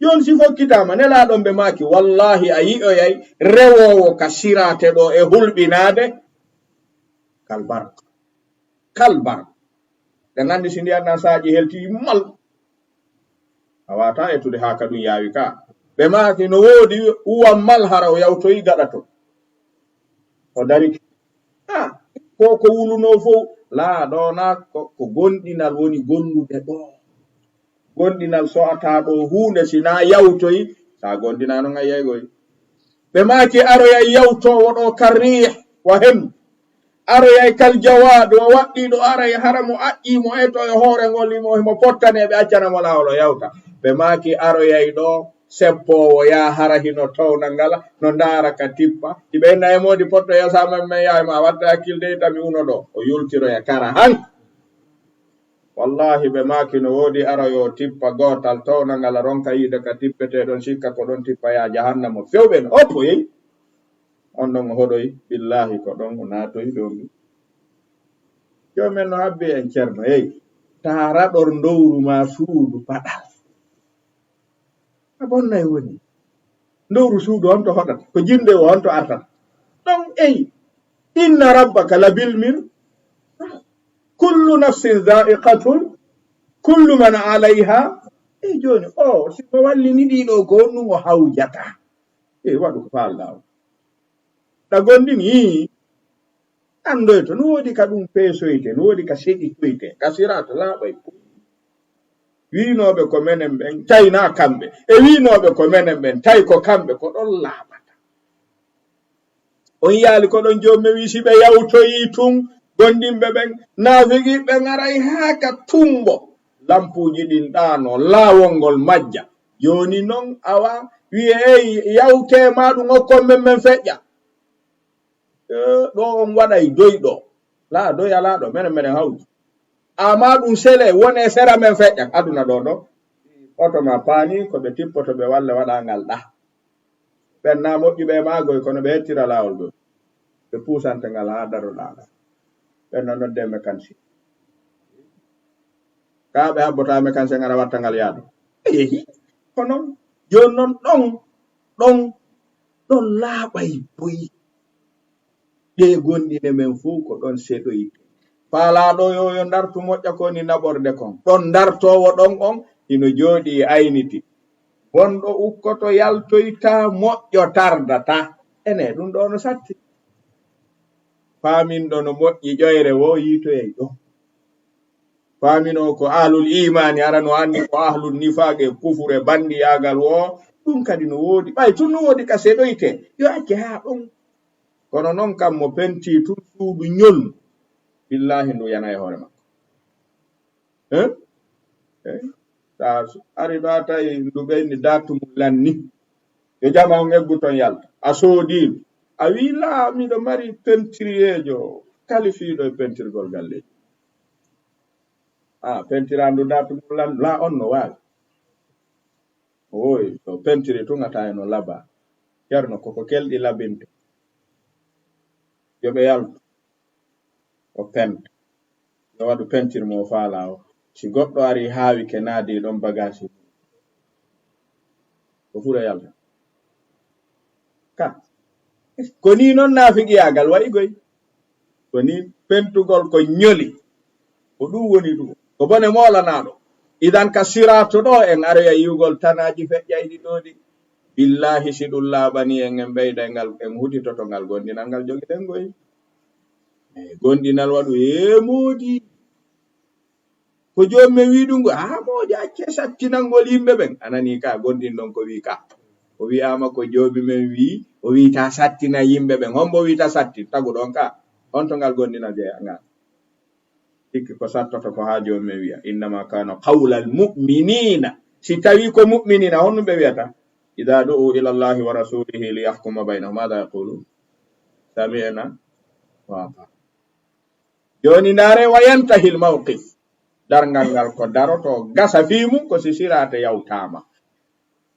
jooni si fokkitaama, Nelaaɗo ɓe maaki, wallahi a yi'oyay rewoowo ka siraate ɗo e hulɓinaade. Kalbar. Kalbar. Ɗen anndi si ndiyan ɗan saaƴi helti mal. A waata ettude haa ka ɗum yaawi ka. Ɓe maaki no woodi uwan mal hara o yawtoyi gaɗa to. O dariki. Ah, ko, ko wulunoo fow. Laa, ɗo na ko, ko gonɗinal woni gollude ɗo. Gonɗinal so'ataa ɗo huunde si na yawtoyi. Sa gonɗinaano ngan yaygoy. Ɓe maaki aroyay yawtoowo ɗo karriih wa hen. Aroyay kal jawaad, o waɗɗii ɗo aray hara mo aƴƴii mo eto e hoore ngol, imo himo pottane ɓe accana mo laawol o yawta. Ɓe maaki aroyay ɗo seppoowo yaa hara hino towna ngala, no ndaara ka tippa. Iɓe inna e moodi potto yasa men, men yaay ma watta hakkilde ita mi uno ɗo. O yultiroya kara han. Wallahi ɓe maaki no woodi aroyo tippa gootal towna ngala ronka yiide ka tippetee ɗon sikka ko ɗon tippa yaa jahannamo few ɓen oppo yeyi. On ɗon o hoɗoyi, billahi ko ɗon o naatoyi ɗon. Joomen no habbi en Ceerno, eyi, taa raɗor ndowru ma suudu paɗal. A bonnay woni. Ndowru suudu on to hoɗata, ko jinde o on to artata. Ɗon eyi, inna rabbaka labil mir-, kullu nafsin dha'iqatul, kullu man alayha. Eyi jooni, o, si ko wallini ɗiɗo ko honɗum o hawjata? Eyi, waɗu ko faalɗaa o. Ɗa gonɗini, andoyto, no woodi ka ɗum peesoyte, no woodi ka seɗitoyte, ka siraata laaɓay. Wiinooɓe ko menen ɓen, tawi naa kamɓe. E wiinooɓe ko menen ɓen, tawi ko kamɓe, ko ɗon laaɓata. On yaali ko ɗon joomum wi si ɓe yawtoyii tun, gonɗinɓe ɓen, naafiqi ɓen aray haa ka tumbo. Lampuuji ɗin ɗaano, laawol ngol majja. Jooni non, awa, wi'e, "Ey, yawtee ma ɗum okkon men, men feƴƴa." Eh, ɗo on waɗay doy ɗo. Laa, doy alaa ɗo, menen, menen hawti. Amma ɗum sele, wone sera men feƴƴa. Aduna ɗo, ɗo. Oto ma paani, ko ɓe tippoto ɓe walle waɗa ngal ɗa. Ɓen na moƴƴuɓe e maagoy, kono ɓe hettira laawol ɗo. Ɓe puusante ngal haa daroɗaa ngal. Ɓen na nodde mécanicien. Kaa ɓe habbota mécanicien ngara watta ngal yaado. Eyi, ko non. Jooni non ɗon, ɗon, ɗon laaɓay boyi. Ɗe gonɗine men fow ko ɗon seɗoyte. Faalaaɗo yo, yo ndartu moƴƴa ko ni naɓorde kon. Ɗon ndartoowo ɗon on, hino jooɗii ayniti. Bonɗo ukkoto yaltoyta, moƴƴo tardata. Ene, ɗum ɗo no satti. Faaminɗo no moƴƴi ƴoyre wo yiitoyay ɗo. Faamino ko ahlul imaani, hara no anndi ko ahlul nifaaq e kufur e banndiyaagal wo, ɗum kadi no woodi. Ɓay tun no woodi ka seeɗoyte, yo acce haa ɗum. Kono non kam mo penti tun suudu ñol, billahi ndu yana e hoore makko. Eh? Eh? Sa su-, ari ɗo a tawi ndu ɓeyni datu mum lanni. Yo jama on eggu ton yalta. A soodi ɗum. A wi laa miɗo mari pentiriyeejo kalifiiɗo e pentirgol galleeji. Ah, pentirandu datu mum lanni. Laa on no waawi. Oy, so pentiri tun a tawi no laba. Ceerno koko kelɗi labinte. Yo ɓe yaltu. O penta. Yo waɗu peinture mo o faala o. Si goɗɗo ari haawi ke naadi ɗon bagage, ko fura yalta. Ka. Ko ni non naafiqiyaagal wa'i goy. Ko ni pentugol ko ñoli. Ko ɗum woni ɗum. Ko bone moolanaaɗo. Idan ka siraato ɗo en aroya yi'ugol tanaaji feƴƴayɗi ɗo ɗi. Billahi si ɗum laaɓani en, en ɓeyda ngal, en hutitoto ngal gondinal ngal jogiɗen goy. Eh, gondinal waɗu, "Ee, moodi. Ko joomum en wii ɗum ngo, haa moodi acce sattinangol yimɓe ɓen." A nanii ka gondin ɗon ko wii ka. O wi'aama ko joomum en wii, o wii ta sattina yimɓe ɓen. Hombo wii ta sattin, tagu ɗon ka. On to ngal gondinal jeya ngal. Sikki ko sattoto ko haa joomum en wi'a, "Innama kana qawlal mu'minina." Si tawi ko mu'minina, honno ɓe wi'ata? "Idha du'u ila Allahi wa rasulihi li yahkuma baynahum, madha yaqulun? Sami'na wa ata'na." Jooni ndaare, "Wa yantahil mawqif." Darngal ngal ko daroto, gasa fii mum ko si siraate yawtaama.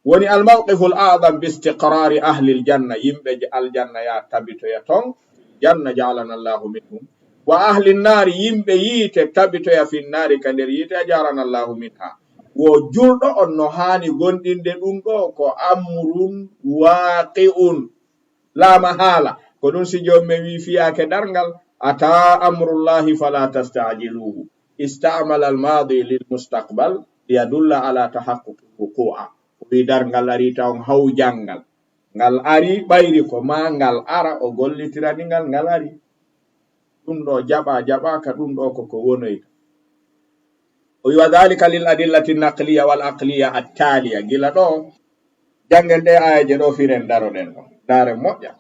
Woni al mawqiful a'zam bi istiqrari ahlil janna, yimɓe je-, aljanna ya tabitoya ton, janna ja'alana Allahu minhum. Wa ahlin naari, yimɓe yiite tabitoya fin naari ka nder yiite, ajarana Allahu minha. Wo julɗo on no haani gondinde ɗum ɗo ko amrun waqi'un. La mahala. Ko ɗum si joomum en wi fiyaake darngal, "Ata amrullahi fala tasta'jiluhu." Ista'mala al-madi lil mustaqbal liyadulla ala tahaqquqi wuqu'a. O wi darngal ari taw on haw janngal. Ngal ari ɓayri ko ma ngal ara o gollitirani ngal, ngal ari. Ɗum ɗo jaɓa, jaɓa ka ɗum ɗo ko ko wonoyta. O wi, "Wa dhalika lil adillati naqliya wal aqliya attaliya." Gila ɗo, janngen ɗe aayeje ɗo, firen, daroɗen ɗo. Ndaaren moƴƴa.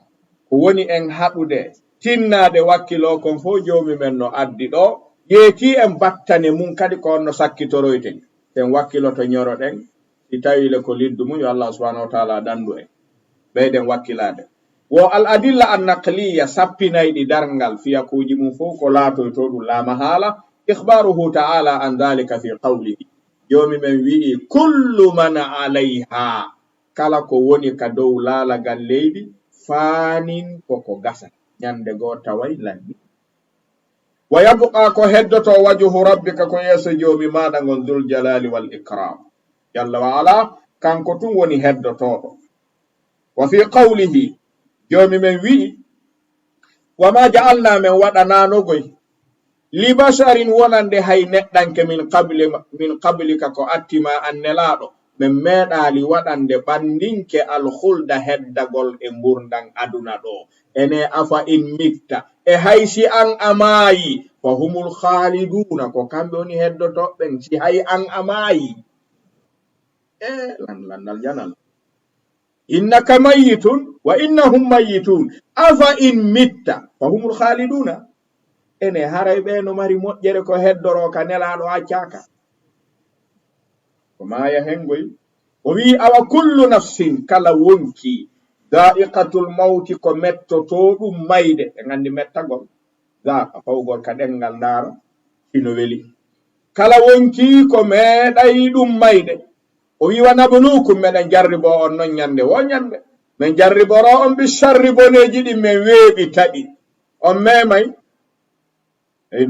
Ko woni en haɗude, tinnaade wakkilo kon fof joomi men no addi ɗo, yeeti en battane mum kadi ko on no sakkitoroyten. Sen wakkiloto ñoroɗen, si tawi le ko liddu mum, yo Allah subhanahu wa ta'ala dandu en. Ɓeyden wakkilaade. Wo al adilla an naqliya, sappinayɗi darngal, fiyakuuji mum fof ko laatoyto ɗum, la mahala. Ikhbaruhu ta'ala an dhalika fi qawlihi. Joomi men wi'i, "Kullu man alayha." Kala ko woni ka dow laalagal leydi, faanin koko gasa. Ñande goo taway lanni. "Wa yabqa," ko heddoto, "wajhu rabbika," ko yeeso joomi maaɗa ngon, "dhul jalali wal ikram." Jalla wa ala, kanko tun woni heddotooɗo. Wa fi qawlihi, joomi men wi'i, "Wa ma ja'alna," men waɗanaano goy, "li basharin," wonande hay neɗɗanke, "min qabli, min qablika," ko atti ma an nelaaɗo, men meeɗaali waɗande ɓandinke, "al khulda," heddagol e ngurndan aduna ɗo. Ene, "afa in mitta," e hay si an a maayi, "fa humul khaliduna," ko kamɓe woni heddotooɓe ɓen, si hay an a maayi. E lan-, landal janal. "Innaka mayyitun wa innahum mayyitun. Afa in mitta fa humul khaliduna." Ene, haray ɓe no mari moƴƴere ko heddoro ka nelaaɗo accaaka? Ko maaya hen goy. O wi'i, "Awa kullu nafsin," kala wonki, "dha'iqatul mawti," ko mettoto ɗum mayde. En anndi mettagol. Zaaqa, fawgol ka ɗemngal ndaara, hino weli. Kala wonki ko meeɗay ɗum mayde. O wi'i, "Wa nabluukum," meɗen jarribo on non ñande wo ñande. Men jarriboro on bi sharri boneeji ɗin, men weeɓi taɗi. On meemay. Eyi.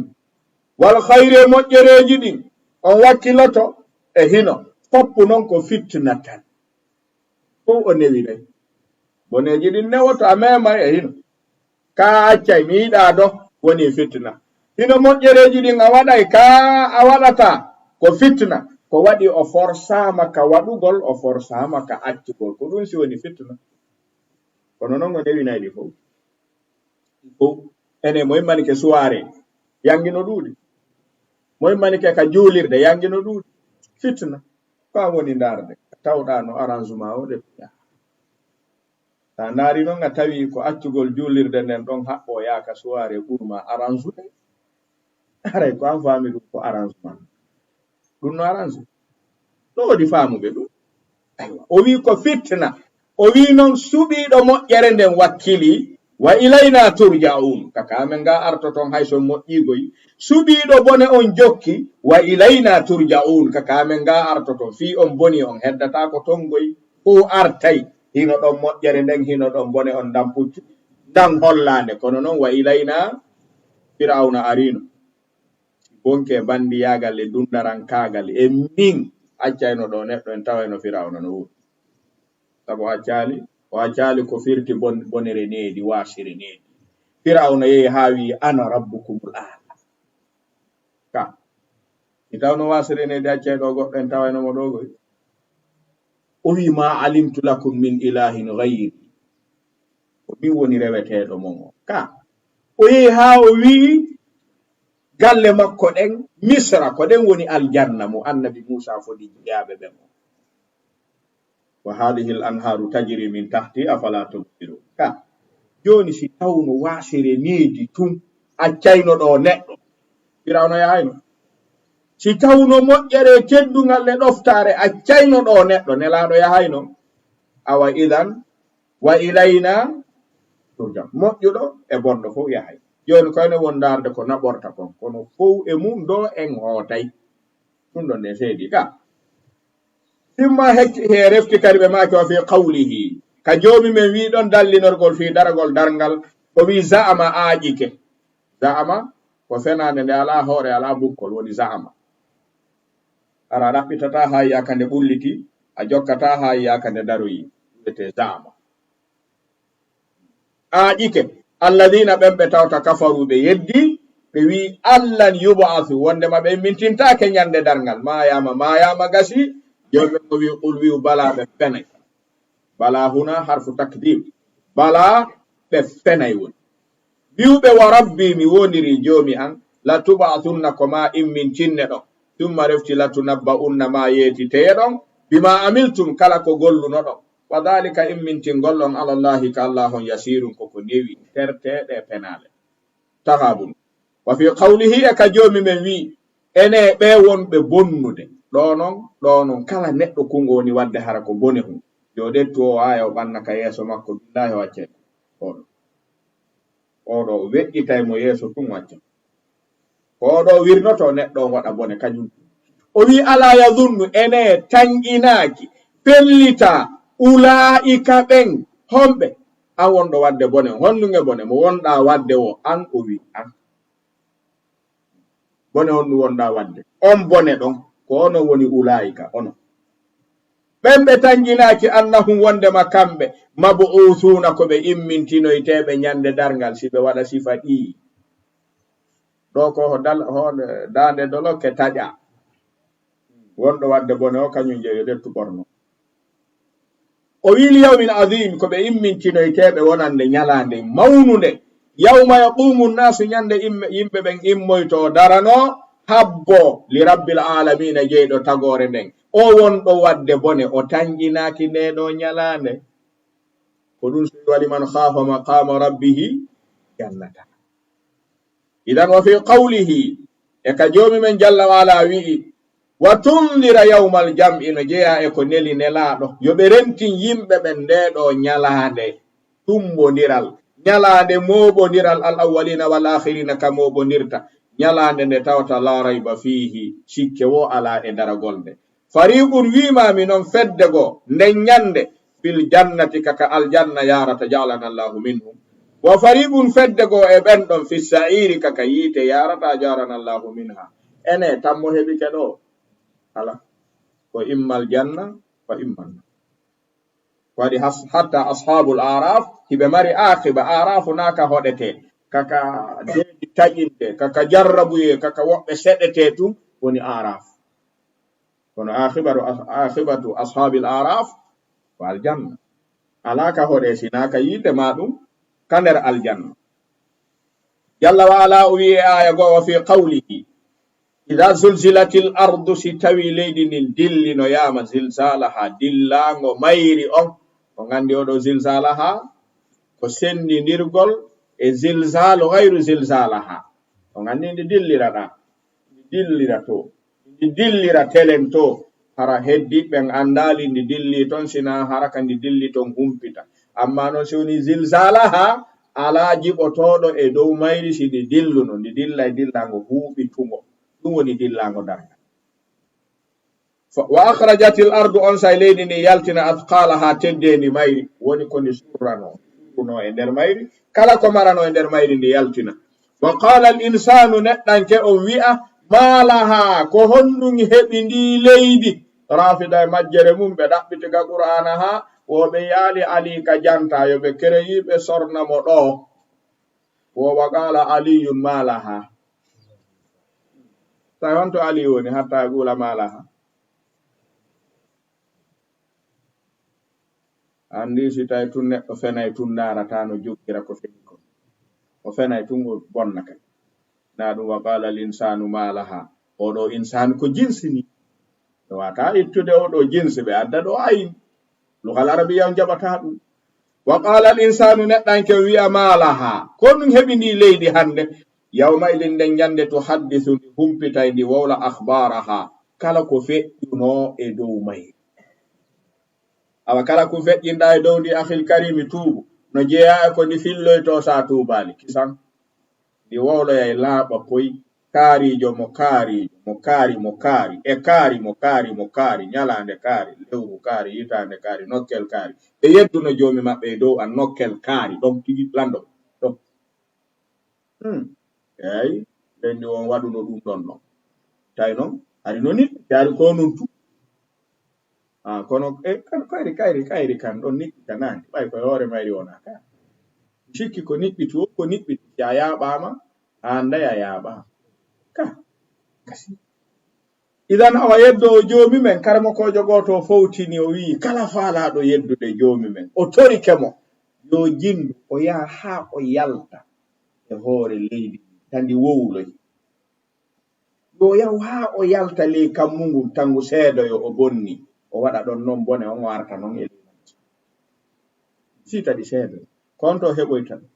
Wal khayri e moƴƴereeji ɗin, on wakkiloto e hino. Foppu non ko fitna tan. Fof o newinay. Boneeji ɗin newoto, a meemay e hino. Ka a accay, mi yiɗaa do, woni fitna. Hino moƴƴereeji ɗin a waɗay, ka a waɗata, ko fitna. Ko waɗi o forsaama ka waɗugol, o forsaama ka accugol. Ko ɗum si woni fitna. Kono non o newinay ɗi fof. Fof. Ene mo immani ke suwaare. Yangi no ɗuuɗi. Mo immani ke ka juulirde, yangi no ɗuuɗi. Fitna. Ko an woni ndaarde. Tawɗa no arrangement o de. Sa ndaari noon, a tawi ko accugol juulirde nden ɗon haɓɓo yaaka suwaare ɓurma arrangement. Haray ko an faami ɗum ko arrangement. Ɗum no arrangé. No woodi faamuɓe ɗum. Aywa. O wi ko fitna. O wi noon suɓiiɗo moƴƴere nden wakkili, wa ilayna turja'un. Kaka amen ga artoton hay so moƴƴiigoy. Suɓiiɗo bone on jokki, wa ilayna turja'un. Kaka amen ga artoton. Fii on boni on heddataako ton goy. Ko artay. Hino ɗon moƴƴere nden, hino ɗon bone on ndan puccu. Ndan hollaande. Kono noon wa ilayna Firawna arino. Si bonke bandiyaagal e dundarankaagal e min accayno ɗo neɗɗo en tawayno Firawna no woodi. Sabu o accaali, o accaali ko firti bon-, bonere needi, waasire needi. Firawna yehi haa wi, "Ana rabbukumul aala." Ka. Si tawno waasire needi accay ɗo goɗɗo en tawayno mo ɗo goy. O wi, "Ma alimtu lakum min ilahin ghayri." Ko min woni reweteeɗo mon o. Ka. O yehi haa o wi galle makko ɗen, Misra, ko ɗen woni aljanna mo Annabi Muusa fodi jiyaaɓe ɓen o. "Wa hadhihi al anharu tajri min tahti, afala tubsirun." Ka. Jooni si tawno waasere needi tun accayno ɗo neɗɗo. Firawna yahayno. Si tawno moƴƴere teddungal e ɗoftaare accayno ɗo neɗɗo, Nelaaɗo yahayno. Awa idan, wa ilayna turja. Moƴƴuɗo e bonɗo fof yahay. Jooni koyne won ndaarde ko naɓorta kon. Kono fow e mum ɗo en hootay. Ɗum ɗon ne seedi ka. Simma hecci he refti kadi ɓe maaki wa fi qawlihi. Ka joomi men wi ɗon dallinorgol fi daragol darngal. O wi za'ama aaƴike. Za'ama ko fenaande nde alaa hoore, alaa bukkol, woni za'ama. Ara a ɗaɓɓitata haa yiya ka nde ɓulliti, a jokkata haa yiya ka nde daroyi. Wiyete za'ama. Aaƴike, alladina ɓen ɓe tawta kafaru ɓe yeddi, ɓe wi allan yub'asu, wondema ɓe immintintaake ñande darngal. Maayama, maayama gasi, joomi ɓe o wi qul wi'u bala ɓe fenay. Bala huna harfu takdib. Bala ɓe fenay woni. Wi'u ɓe wa rabbi mi wondiri joomi an, la tub'athunna ko ma immintinne ɗon. Thumma refti la tunabba'unna ma yeetiteye ɗon, bima amiltum kala ko golluno ɗon. Wa dhalika immintingol on ala Allahi ka Allah on yasirun ko ko newi terteɗe e penale. Tahabun. Wa fi qawlihi e ka joomi men wi, ene ɓe wonɓe bonnude. Ɗo non, ɗo non kala neɗɗo kungo woni wadde hara ko bone hun. Yo ɗettu o aya o ɓanna ka yeeso makko, billahi o accay. Oɗo. Oɗo o weƴƴitay mo yeeso tun wacca. Ko oɗo wirnoto neɗɗo on waɗa bone kañum. O wi, "Ala yadunnu, ene tanƴinaaki, pellita, ulaa'ika ɓen, homɓe?" An wonɗo wadde bone, honɗunge bone mo wonɗa wadde o, an o wi, an. Bone honɗum wonɗa wadde? On bone ɗon, ko onon woni ulaa'ika, onon. Ɓen ɓe tanƴinaaki annahum wondema kamɓe, mabu'uusuuna ko ɓe immintinoyteeɓe ñande darngal, si ɓe waɗa sifa ɗii. Ɗo ko ho dal-, ho daande dolokke taƴa. Wonɗo wadde bone o, kañum jeyo dettu ɓorno. O wi, "Li yawmin azim," ko ɓe immintinoyteeɓe wonande ñalaande mawnunde. Yawma yaqumu nnaasu, ñande imme-, yimɓe ɓen immoyto darano, habbo, li rabbil aalamiina, jeyɗo tagoore nden. O wonɗo wadde bone, o tanƴinaaki nde ɗo ñalaande. Ko ɗum so wali man khaafa maqaama rabbihi jannata. Idan wa fi qawlihi, e ka joomi men jalla wa ala wi'i, "Wa tundira yawmal jam'i," no jeyaa e ko neli nelaaɗo, yo ɓe rentin yimɓe ɓen nde ɗo ñalaande tumbondiral, ñalaande mooɓondiral al awwalina wal akhirina ka mooɓondirta, ñalaande nde tawata la rayba fiihi, sikke wo alaa e daragol nde. Fariqun wi'maami non fedde goo, nden ñande, fil jannati kaka aljanna yaarata, ja'alana Allahu minhum. Wa fariqun fedde goo e ɓen ɗon, fis sa'iri kaka yiite yaarata, ja'alana Allahu minha. Ene tammo heɓike ɗo? Ala. Ko immal janna, ko immal na. Waɗi has-, hatta ashabul araf, hiɓe mari aqiba, arafu na ka hoɗete, kaka deedi taƴinte, kaka jarrabuye, kaka woɓɓe seɗete tun, woni araf. Kono akhibatu, akhibatu ashabil araf ko aljanna. Alaa ka hoɗe sina ka yiite ma ɗum ka nder aljanna. Jalla wa ala o wi'i e aya goo, "Wa fi qawlihi," Ida zulzilatil ardu, si tawi leydi ndin dillinoyaama, zilzalaha, dillango mayri on. On anndi oɗo zilzalaha ko senndindirgol e zilzalu gayru zilzalaha. On anndi ndi dilliraɗa, ndi dillira to, ndi dillira telen to. Hara heddi ɓen anndaali ndi dilli ton, sina hara ka ndi dilli ton humpita. Amma non si woni zilzalaha, alaa jiɓotooɗo e dow mayri si ndi dilluno, ndi dilla e dillango huuɓitungo. Ɗum woni dillango darngal. Fa-, wa akhrajatil ardu, on say leydi ndi yaltina athqalaha, teddeendi mayri, woni ko ndi surrano, surruno e nder mayri, kala ko marano e nder mayri ndi yaltina. Wa qala al insanu, neɗɗanke on wi'a, ma laha, ko honɗum heɓi ndi leydi? Rafida e majjere mum ɓe ɗaɓɓiti ga Qur'ana ha, wo ɓe yaali Ali ka janta, yo ɓe kereyi ɓe sorna mo ɗo. Wo wa qala Aliyun ma laha. Tawi on to Ali woni hatta e ɓuula ma laha. Anndi si tawi tun neɗɗo fenay tun ndaarata no joggira ko feni kon. O fenay tun o bonna kadi. Na ɗum wa qala al insanu ma laha. Oɗo insanu ko jinsi ni. Ɓe wata ittude oɗo jinsi ɓe adda ɗo ayin. Lugal arabiya on jaɓata ɗum. Wa qala al insanu, neɗɗanke wi'a ma laha. Ko ɗum heɓi ndi leydi hannde? Yawma idin nden ñande to haddisu ndi humpitay ndi wowla akhbaraha. Kala ko feƴƴuno e dow may. Awa kala ko feƴƴinɗa e dow ndi akhil karimi tuubu. No jeeya e ko ndi filloyto sa tuubali. Kisan. Ndi wowloyay laaɓa poy, kaariijo mo kaariijo, mo kaari, mo kaari, e kaari, mo kaari, mo kaari, ñalaande kaari, lewru kaari, hitaande kaari, nokkel kaari. Ɓe yedduno joomi maɓɓe e dow an nokkel kaari, ɗon tigi lanndo, ɗon. Hmm. Eey, ɓen ni on waɗuno ɗum ɗon ɗon. Tawi noon, hari no ni, yaari ko nun tu. Ah, kono, e, kan, kayri, kayri, kayri kan ɗon niɓɓita naange. Ɓay koye hoore mayri wona ka. Sikki ko niɓɓitu, ko niɓɓitu. Si a yaaɓaama, a annday a yaaɓaama. Ka, kasi. Idan awa yeddo o joomi men, karamokoojo gooto o fowtini, o wi'i, kala faalaaɗo yeddude joomi men, o torike mo, yo jindu, o yaha haa o yalta e hoore leydi, ta ndi wowloy. Yo yahu haa o yalta ley kammu ngun, tan ngu seedoyo o bonni, o waɗa ɗon non bone on, o arta non e ley majji. Si tawi seedoyo, ko on to heɓoyta ɗum.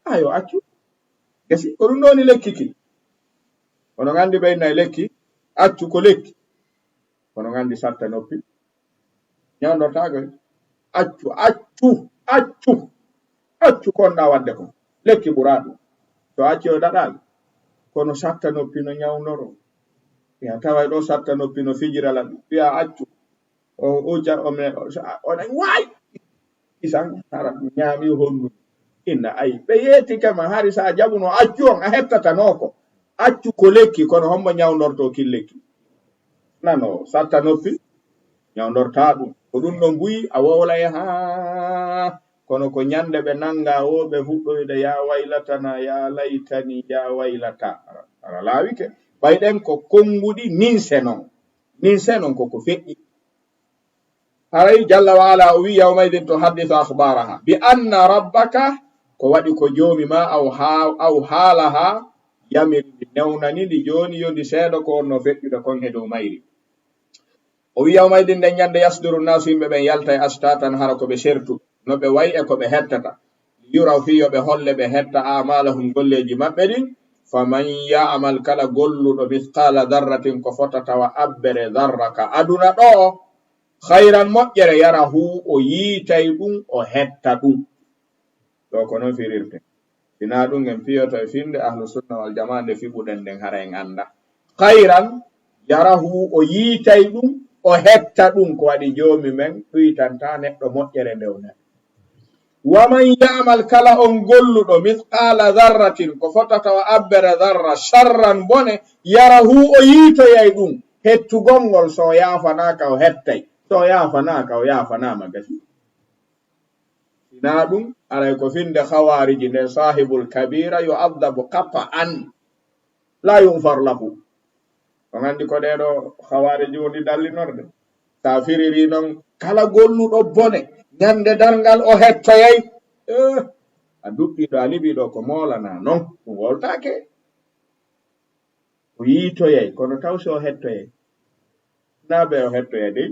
Ayo, accu. Gasi, ko ɗum ɗo woni lekki ki. Onon anndi ɓe inna e lekki, accu ko lekki. Onon anndi satta noppi. Ñawndortaago e accu, accu, accu, accu ko wonɗaa waɗde kon. Lekki ɓuraa ɗum. To acci o daɗaali. Kono satta noppi no ñawndoro. Ya taway ɗo satta noppi no fijira lan. Wi'a accu. O uja, o me, o, o, o, waay! Isan, hara ñaami hondu. Inna ay. Ɓe yeetike ma, hari sa jaɓuno accu on, a hettatanoo ko. Accu ko lekki, kono hombo ñawndorto kin lekki? Nano, satta noppi, ñawndorta ɗum. Ko ɗum ɗon buyi, a wowlay haa. Kono ko ñande ɓe nanga o, ɓe fuɗɗoyde, ya waylatana, ya laytani, ya waylata. Ara, ara laawike. Ɓay ɗen ko konnguɗi ninse non. Ninse non ko ko feƴƴi. Haray jalla wa ala o wi, yawma idin tuhaddithu akhbaraha. Bi anna rabbaka, ko waɗi ko joomi ma, aw ha-, aw haalaha, yamiri ndi, newnani ndi, jooni yo ndi seedo ko wonno feƴƴude kon e dow mayri. O wi, yawma idin nden ñande, yasduru naasu, yimɓe ɓen yaltay ashtatan, hara ko ɓe sertu, no ɓe wayi e ko ɓe hettata. Yuraw fii yo ɓe holle ɓe hetta amalahum golleeji maɓɓe ɗin. Faman ya'mal, kala golluɗo, mithqala dharratin, ko fota tawa abbere dharra ka aduna ɗo, khayran, moƴƴere, yarahu, o yiitay ɗum, o hetta ɗum. Ɗo ko non firirte. Ina ɗum en piyoto e finde ahlu sunna wal jamaa nde fiɓuɗen nden hara en annda. Khayran, yarahu, o yiitay ɗum, o hetta ɗum, ko waɗi joomi men ɗuytanta neɗɗo moƴƴere nde o nani. Wa man ya'mal, kala on golluɗo, mithqala dharratin, ko fotata o abbere dharra, sharran, bone, yarahu, o yiitoyay ɗum. Hettugol ngol, so o yaafanaaka, o hettay. So o yaafanaaka, o yaafanaama, gasi. Ina ɗum, aray ko finde khawariji nden, sahibul kabira yu'adhabu qat'an la yughfar lahu. On anndi ko ɗee ɗo khawariji woni dallinorde. Sa firiri non, kala golluɗo bone, ñande darngal o hettoyay. Eh, a duɗɗiɗo, a liɓiɗo ko moolana non, ɗum woltaake. O yiitoyay, kono taw si o hettoyay? Naa ɓe o hettoya dey.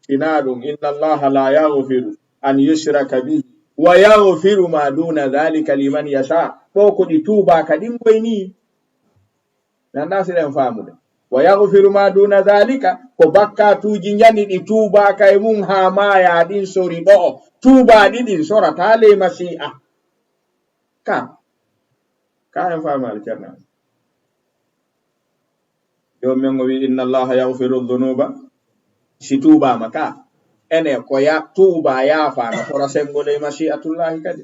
Sinaa ɗum, inna Allaha la yaghfiru an yushraka bihi wa yaghfiru ma duna dhalika liman yasha. Ɗo ko ɗi tuubaaka ɗin goyni. Mi anndaa si ɗen faamude. Wa yaghfiru ma duna dhalika, ko bakkaatuuji njani ɗi tuubaaka e mum haa maaya ɗin sori ɗo'o. Tuubaaɗi ɗin sorataa ley masii'a. Ka. Ka en faamaali, Ceerno? Joom men o wi, inna Allaha yaghfiru dhunuba. Si tuubaama ka, ene ko ya-, tuuba yaafaama, sora senngo ley masi'atullahi kadi.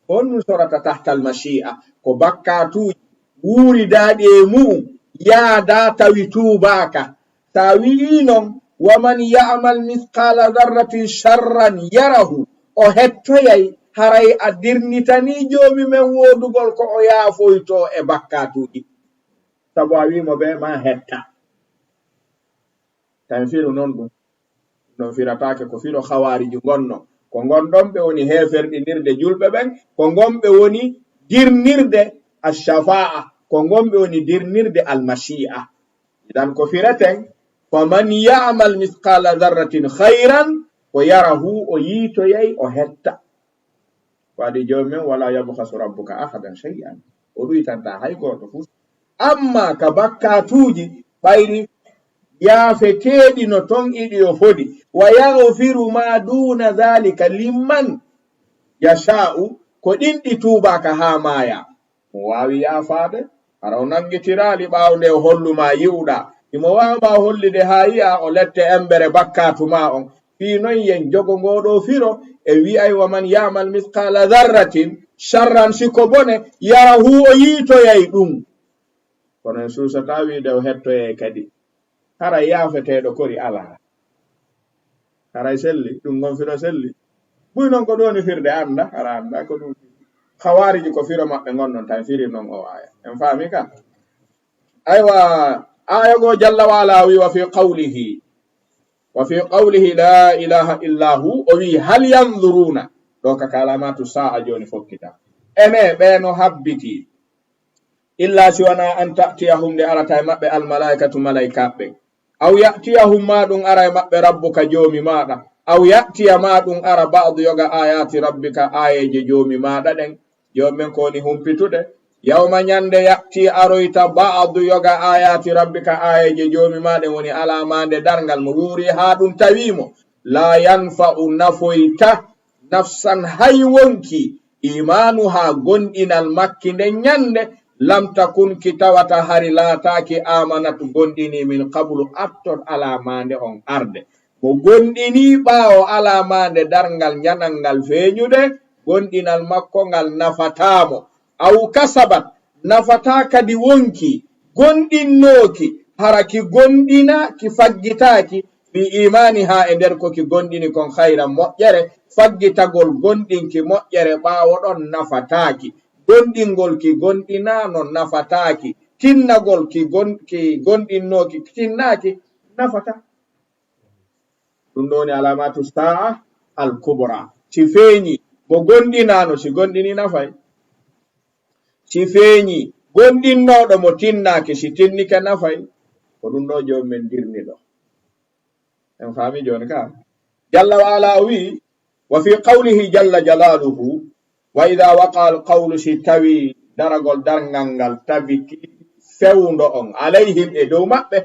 Honɗum sorata tahtal masi'a? Ko bakkaatuuji wuuridaaɗi e mu'um yaadaa tawi tuubaaka. Sa wi'ii non, wa man ya'mal mithqala dharratin sharran yarahu, o hettoyay, haray a dirnitanii Joomi men woodugol ko o yaafoytoo e bakkaatuuji. Sabu a wii mo ɓe ma hetta. Tan firu non ɗum. Ɗum firataake ko firo Khawaariji ngonno. Ko ngonɗon ɓe woni heeferɗinirde julɓe ɓen, ko ngon ɓe woni dirnirde ash-shafa'a, ko ngon ɓe woni dirnirde al-mashi'a. Idan ko fireten, faman ya'mal mithqala dharratin khayran, ko yarahu, o yiitoyay, o hetta. Waɗi Joomi men, wala yabkhasu rabbuka ahadan shay'an. O ɗuytantaa hay gooto fuu. Amma ka bakkaatuuji ɓayri yaafeteeɗi no ton iɗi o fodi. Wa yaghfiru ma duna dhalika liman yasha'u, ko ɗin ɗi tuubaaka haa maaya. Mo waawi yaafaade, hara o nanngitiraali ɓaawo nde o hollu ma yi'uɗaa. Himo waawaa hollude haa yi'a o lette embere bakkaatu maa on. Fii non yen jogo ngoo ɗoo firo, e wi'ay, wa man ya'mal mithqala dharratin sharran, si ko bone, yarahu, o yiitoyay ɗum. Kono en suusataa wi'ude o hettoyay kadi. Haray yaafeteeɗo kori alaa. Haray selli, ɗum ngon firo selli. Buy non ko ɗum woni firde annda, hara annda ko ɗum. Khawaariji ko firo maɓɓe ngon non tan firi non o aaya. En faami ka? Aywa, aaya goo Jalla wa Ala wi, wa fi qawlihi, wa fi qawlihi la ilaha illa hu, o wi, hal yanzuruna, ɗo ka kalamatu sa'a jooni fokkita. Ene, ɓe no habbiti, illa si wonaa an ta'tiyahum, nde arata e maɓɓe al malaikatu, malaikaaɓe ɓen. Aw ya'tiyahum, maa ɗum ara e maɓɓe rabbuka, Joomi maaɗa. Aw ya'tiya, maa ɗum ara ba'du yoga ayati rabbika, aayeeje Joomi maaɗa ɗen. Joomi men ko woni humpitude. Yawma, ñande, ya'ti, aroyta, ba'du yoga ayati rabbika, aayeeje Joomi maa ɗen, woni alaa maande darngal mo wuuri haa ɗum tawii mo. La yanfa'u, nafoyta, nafsan, hay wonki, iimaanuhaa, gomɗinal makki nden ñande, lam takun, ki tawata hari laataaki, aamanat, gomɗinii, min qablu, arton alaa maande on arde. Mo gomɗinii ɓaawo alaa maande darngal ñanal ngal feeñude, gomɗinal makko ngal nafataa mo. Aw kasabat, nafataa kadi wonki gomɗinnooki, hara ki gomɗina, ki faggitaaki, fi iimaanihaa, e nder ko ki gomɗini kon, khayran, moƴƴere, faggitagol gomɗinki moƴƴere ɓaawo ɗon nafataaki, gomɗingol ki gomɗinaano nafataaki, tinnagol ki gom-, ki gomɗinnooki tinnaaki, nafataa. Ɗum ɗo woni alamatu sa'a al kubra. Si feeñi, mo gomɗinaano, si gomɗini, nafay. Si feeñi, gomɗinnooɗo mo tinnaaki, si tinnike, nafay. Ko ɗum ɗo Joomi men dirni ɗo. En faami jooni ka? Jalla wa Ala o wi'i, wa fi qawlihi jalla jalaluhu, wa idha waqa al qawlu, si tawi daragol darngal ngal tabiti fewndo on, alayhim, e dow maɓɓe,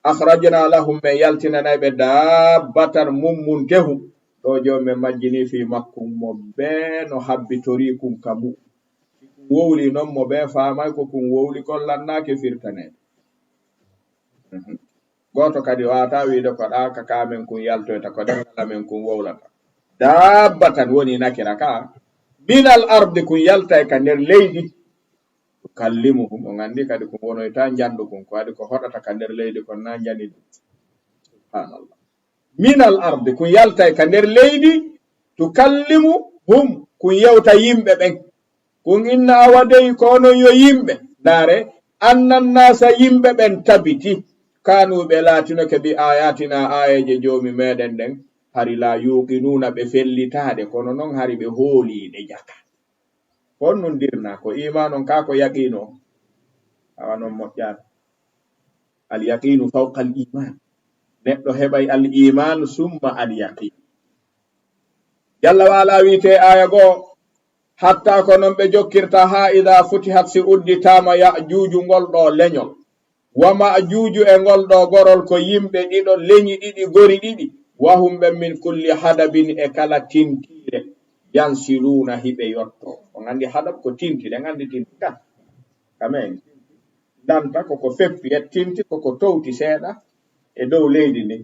akhrajna lahum, men yaltinanay ɓe, dabbatan, mummuntehu. Ɗo Joomi men majjini fii makkum mo bee no habbitori kun ka mu. Si kun wowli non mo bee faamay ko kun wowli kon lannaake firtaneede. Mhm. Gooto kadi waawataa wiide ko ɗa ka ka men kun yaltoyta, ko ɗemngal amen kun wowlata. Dabbatan woni nakira ka. Minal ardi, kun yaltay ka nder leydi. Tukallimuhum, on anndi kadi kun wonoyta njandu kun, ko waɗi ko hoɗata ka nder leydi kon na njani ɗum. Subhanallah. Minal ardi, kun yaltay ka nder leydi, tukallimuhum, kun yewta yimɓe ɓen. Kun inna awa dey ko onon yo yimɓe. Ndaare, annan naasa, yimɓe ɓen tabiti. Kanu, ɓe laatinoke, bi ayatina, aayeeje Joomi meɗen ɗen, hari la yuqinuna, ɓe fellitaade, kono non hari ɓe hooliiɗe jaka. Ko on nun dirna, ko iman on kaa ko yaqiinu on? Awa non moƴƴaani. Al yaqinu fawqa al iman. Neɗɗo heɓay al iman summa al yaqin. Jalla wa ala wiite aya goo, hatta ko non ɓe jokkirta, ha ida futihat, si udditama Ya'juuju, ngol ɗo leñol, wa Ma'juuju, e ngol ɗo gorol, ko yimɓe ɗiɗo, leñi ɗiɗi, gori ɗiɗi, wa hum ɓen min kulli hadabin, e kala tintire, yansiluuna, hiɓe yotto. On anndi hadab ko tinti, ɗen anndi tinti ka. Kamen. Danta ko ko feppi, e tinti ko ko towti seeɗa e dow leydi ndi.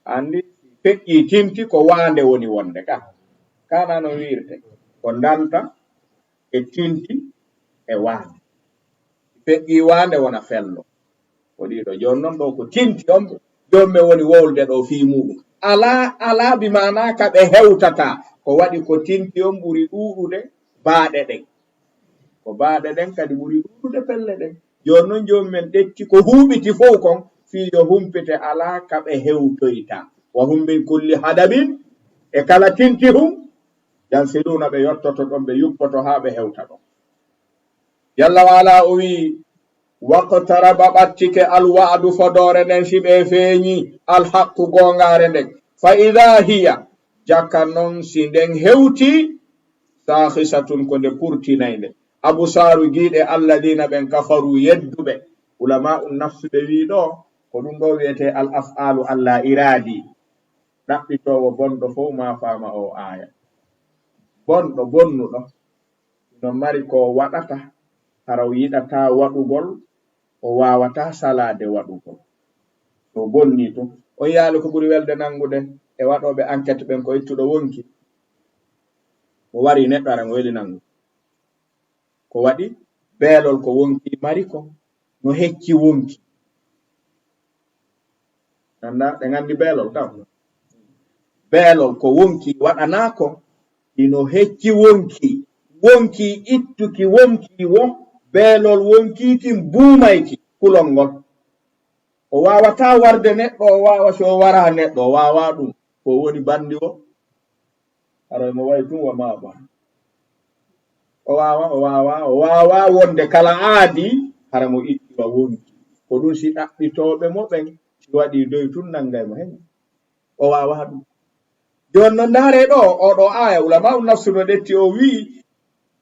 Anndi, feƴƴi tinti ko waande woni wonde ka. Kana no wiirte. Ko danta e tinti e waande. Feƴƴi waande wona fello. Ko ɗiɗo. Jooni non ɗo ko tinti on, jooni men woni wowlde ɗo fii muuɗum. Alaa, alaa bi maanaa ka ɓe hewtata. Ko waɗi ko tinti on ɓuri ɗuuɗude baaɗe ɗen. Ko baaɗe ɗen kadi ɓuri ɗuuɗude pelle ɗen. Jooni non jooni men ƴetti ko huuɓiti fow kon, fii yo humpite alaa ka ɓe hewtoyta. Wa hum min kulli hadabin, e kala tinti hum, yansiluuna, ɓe yottoto ɗon, ɓe yuppoto haa ɓe hewta ɗon. Jalla wa ala o wi'i, waqtaraba, ɓattike, alwa'du, fodoore nden, si ɓe feeñi, alhaqqu, goongaare nden. Fa idaa hiya, jaka non si nden hewti, saahisatun, ko nde purtinaynde. Absaaru, giiɗe, alladiina, ɓen, kafaru, yedduɓe. Ulamaa'u nafsu ɓe wi'i ɗo, ko ɗum ɗo wi'etee al af'aalu alla iraadi. Ɗaɓɓitoowo bonɗo fow ma faama o aaya. Bonɗo, bonnuɗo, no mari ko waɗata, hara o yiɗataa waɗugol, o waawataa salaade waɗugol. So bonnii tun, on yaali ko ɓuri welde nanngude e waɗooɓe enquête ɓen ko ittuɗo wonki. Mo wari neɗɗo ara ngo weli nanngude. Ko waɗi beelol ko wonki mari ko no hecci wonki. Annda, ɓe nganndi beelol kam. Beelol ko wonki waɗanaa ko, hino hecci wonki. Wonki ittuki wonki wo, beelol wonki kin buumayki kulol ngol. O waawataa warde neɗɗo, o waawa, so o waraa neɗɗo, o waawaa ɗum. Ko woni banndi o? Haray mo wayi tun wa maa ɓaa. O waawa, o waawa, o waawa wonde kala aadi, hara mo itti wa wonki. Ko ɗum si ɗaɓɓitooɓe mo ɓen, si waɗi doy tun nanngay mo hen. O waawa ɗum. Jooni non ndaaree ɗo, oo ɗo aaya, ulamaa'u nafsu no ƴetti, o wi'i,